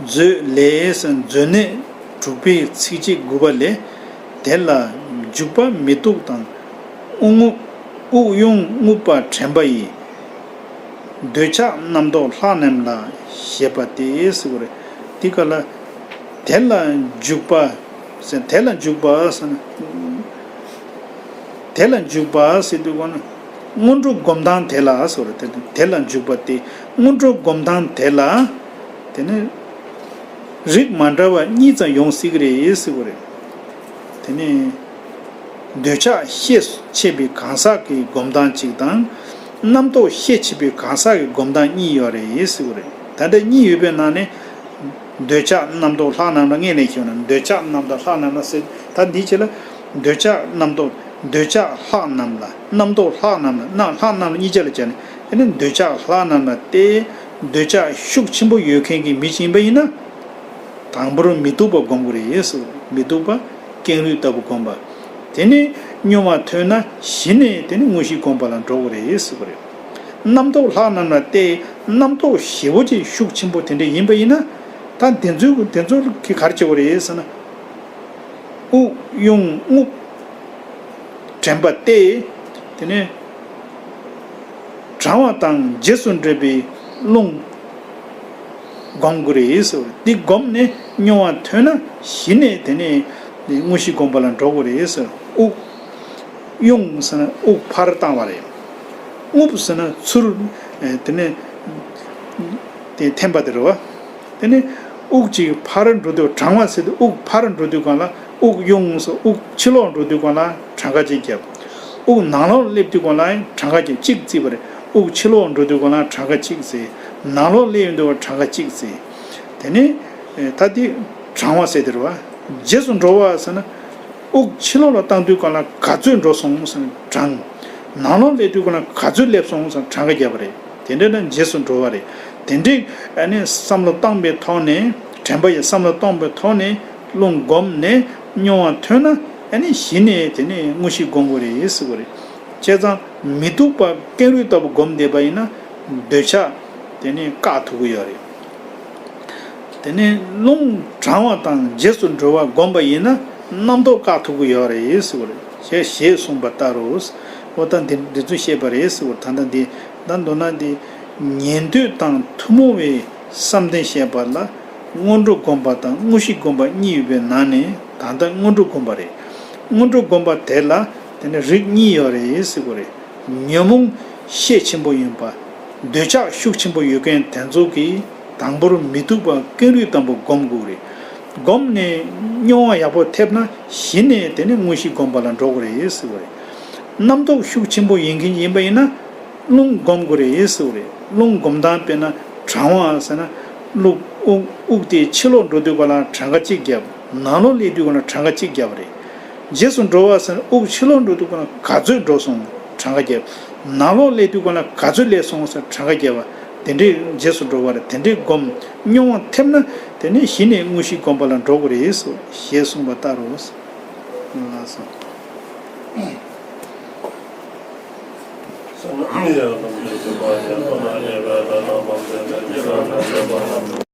མཛོད་ལས་མཛོད་གནས་དྲུག་པའི་ཚིགས་བཅད་དགུ་པ་ལས། དེ་ལ་འཇུག་པ་མི་སྡུག་དང་། དབུགས་རྔུབ་དབུགས་དབྱུང་རྔུབ་པ་དྲན་པ་ཡིས། འདོད་ཆགས་རྣམ་རྟོག་ལྷག་རྣམས་ལ། ཞེས་པ་སྟེ་ཟེར་བ་རེད། འདི་ག་ལ། དེ་ལ་འཇུག་པ་ཟེར། དེ་ལ་འཇུག་པ་ཟེར་ན། དེ་ལ་འཇུག་པ་ཟེར་དུས་གོ་ན། སྔོན་འགྲོ་སྒོམ་སྟངས་དེ་ལ་ཟེར་བ་རེད། དེ་དེ་ལ་འཇུག་པ་སྟེ། སྔོན་འགྲོ་སྒོམ་སྟངས་དེ་ལ། དེ་ནི་རིགས་མ་འདྲ་བ་གཉིས་ཙམ་ཡོང་སྲིད་ཀྱི་རེད་ཟེར་བ་རེད། དེ་ནི་འདོད་ཆགས་ཤས་ཆེ་བའི་གང་ཟག་གི་སྒོམ་སྟངས་གཅིག་དང་། རྣམ་རྟོག་ཤས་ཆེ་བའི་གང་ཟག་གི་སྒོམ་སྟངས་གཉིས་ཡོད་རེད་ཟེར་བ་རེད། ད་ལྟ་གཉིས་ཡོད་པའི་ནང་ནས། འདོད་ཆགས་རྣམ་རྟོག་ལྷག་རྣམས་ལ། སྔོན་ལ་ཞུས་ན་འདོད་ཆགས་རྣམ་རྟོག་ལྷག་རྣམས་ལ་ཟེར། ད་འདིའི་ཆེད་ལ་འདོད་ཆགས་རྣམ་རྟོག་འདོད་ཆགས་ལྷག་རྣམས་ལ། རྣམ་རྟོག་ལྷག་རྣམས་ལ། རྣམ་ལྷག་རྣམས་ལ་གཉིས་ཆ་ལ་སྦྱར་ནས། དེ་ནི་འདོད་ཆགས་ལྷག་རྣམས་ལ་སྟེ། འདོད་ཆགས་ཤུགས་ཆེན་པོ་ཡོད་མཁན་གྱི་མི་ཞིག་ཡིན་པ་ཡིན་ན། དང་པོར་མི་སྡུག་པ་སྒོམ་དགོས་རེད་ཟེར། མི་སྡུག་པ་ཀེང་རུས་ལྟ་བུ་སྒོམ་པ། དེ་ནས་སྨྱོ་བ་ཐོན་ན་གཞི་ནས་དེ་ནི་དངོས་གཞི་སྒོམ་པ་ལ་འགྲོ་དགོས་རེད་ཟེར་བ་རེད། རྣམ་རྟོག་ལྷག་རྣམས་ལ་སྟེ། རྣམ་རྟོག་ཞེ་པོ་ཅིག་ཤུགས་ཆེན་པོ་དེ་འདྲ་ཡིན་པ་ཡིན་ན། ད་དེ་ཚོའི་དེ་ཚོ་གིས་ག་རེ་བྱེད་དགོས་རེད་ཟེར་ན། དབུགས་དབྱུང་རྔུབ། དྲན་པ་གཏད། དེ་ནས་བགྲང་བ་དང་རྗེས་སུ་འབྲེལ་བའི་རླུང་སྒོམ་དགོས་རེད་ཟེར་བ་རེད། འདི་བསྒོམས་ནས་མྱོང་བ་ཐོན་ན་གཞི་ནས་དེ་ནས་དངོས་གཞི་སྒོམ་པ་ལ་འགྲོ་དགོས་རེད་ཟེར། དབུགས་དབྱུང་ཟེར་ན་དབུགས་ཕར་བཏང་བ་རེད། རྔུབ་ཟེར་ན་ཚུར་ཨེ་དེ་ནས་དེ་འཐེན་པ་དེ་རེད་བ། དེ་ནས་དབུགས་གཅིག་ཕར་འགྲོ་དུས་བགྲང་བ་ཟེར་དུས་དབུགས་ཕར་འགྲོ་དུས་སྒང་ལ་དབུགས་དབྱུང་ཟེར། དབུགས་ཕྱི་ལོགས་འགྲོ་དུས་སྒང་ལ་གྲངས་ཀ་གཅིག་བརྒྱབ། དབུགས་ནང་ལོགས་སླེབས་དུས་སྒང་ལ་གྲངས་ཀ་གཅིག་གཅིག་བརྩིས་པ་རེད། དབུགས་ཕྱི་ལོགས་འགྲོ་དུས་སྒང་ལ་གྲངས་ཀ་གཅིག་བརྩི། ནང་ལོགས་སླེབས་ཡོང་དུས་གྲངས་ཀ་གཅིག་བརྩི། དེ་ནས་ཨེ་ད་དེ་བགྲང་བ་ཟེར་དེ་རེད་བ། རྗེས་སུ་འགྲོ་བ་ཟེར་ན། དབུགས་ཕྱི་ལོགས་ལ་བཏང་དུས་སྒང་ལ་ག་ཚོད་འགྲོ་སོང་ཟེར་ན་བགྲང་། ནང་ལོགས་སླེབས་དུས་སྒང་ལ་ག་ཚོད་སླེབས་སོང་ཟེར་ན་གྲངས་ཀ་བརྒྱབ་པ་རེད། དེ་འདྲ་ན་རྗེས་སུ་འགྲོ་བ་རེད། དེ་འདྲའི་ཨ་ནི་བསམ་བློ་བཏང་པའི་ཐོག་ནས། དྲན་པ་ཡི་བསམ་བློ་བཏང་པའི་ཐོག་ནས་རླུང་བསྒོམས་ནས་མྱོང་བ་ཐོན་ན་ཨ་ནི་གཞི་ནས་དེ་ནས་དངོས་གཞི་སྒོམ་དགོས་རེད་ཟེར་བ་རེད། བྱས་ཙང་མི་སྡུག་པ་ཀེང་རུས་ལྟ་བུ་བསྒོམས་བསྡད་པ་ཡིན་ན་འདོད་ཆགས་དེ་ནས་བཀག་ཐུབ་ཀྱི་ཡོད་རེད། དེ་ནས་རླུང་བགྲང་བ་དང་རྗེས་སུ་འགྲོ་བ་བསྒོམས་པ་ཡིན་ན་རྣམ་རྟོག་བཀག་ཐུབ་ཀྱི་ཡོད་རེད་ཟེར་བ་རེད། ཞེས་ཞེས་གསུངས་པ་ལྟར་རོ། འོ་ད་འདི་འདི་ཚོ་བཤད་པ་རེད་ཟེར་བ། ད་ལྟ་འདི་ད་མདོར་ན་འདི་ཉན་ཐོས་དང་ཐུན་མོང་བའི་བསམ་གཏན་བཤད་པ་ལ་སྔོན་འགྲོ་བསྒོམ་པ་དང་དངོས་གཞི་བསྒོམ་པ་གཉིས་ཡོད་པའི་ནང་ནས་ད་ལྟ་སྔོན་འགྲོ་བསྒོམ་པ་རེད། སྔོན་འགྲོ་བསྒོམ་པ་དེ་ལ་དེ་ནས་རིགས་གཉིས་ཡོད་རེད་ཟེར་བ་རེད། ཉོན་མོངས་ཤས་ཆེན་པོ་ཡིན་པ། འདོད་ཆགས་ཤུགས་ཆེན་པོ་ཡོད་མཁན་དེ་ཚོ་གིས་དང་པོར་མི་སྡུག་པ་ཀེང་རུས་ལྟ་བུ་བསྒོམ་དགོས་རེད། བསྒོམས་ནས་མྱོང་བ་ཡག་པོ་ཐེབས་ན་གཞི་ནས་དེ་ནས་དངོས་གཞི་བསྒོམ་པ་ལ་འགྲོ་དགོས་རེད་ཟེར་བ་རེད། རྣམ་རྟོག་ཤུགས་ཆེན་པོ་ཡིན་མཁན་ཡིན་པ་ཡིན་ན་རླུང་བསྒོམ་དགོས་རེད་ཟེར་བ་རེད། རླུང་བསྒོམ་སྟངས་དཔེར་ན་བགྲང་བ་ཟེར་ན་རླུང་དབུགས་དབུགས་དེ་ཕྱི་ལོགས་འགྲོ་དུས་སྒང་ལ་གྲངས་ཀ་གཅིག་བརྒྱབ། ནང་ལོགས་སླེབས་དུས་སྒང་ལ་གྲངས་ཀ་གཅིག་བརྒྱབ་པ་རེད། རྗེས་སུ་འགྲོ་བ་ཟེར་ན་དབུགས་ཕྱི་ལོགས་འགྲོ་དུས་སྒང་ལ་ག་ཚོད་འགྲོ་སོང་གྲངས་ཀ་བརྒྱབ། ནང་ལོགས་སླེབས་དུས་སྒང་ལ་ག་ཚོད་སླེབས་སོང་ཟེར་གྲངས་ཀ་བརྒྱབ་པ། དེ་འདྲའི་རྗེས་སུ་འགྲོ་བ་རེད། དེ་འདྲའི་སྒོམ་མྱོང་བ་ཐེབས་ན་དེ་ནས་གཞི་ནས་དངོས་གཞི་སྒོམ་པ་ལ་འགྲོ་དགོས་རེད་ཟེར་ཞེས་གསུངས་པ་ལྟར་རོ། ལགས་སོ།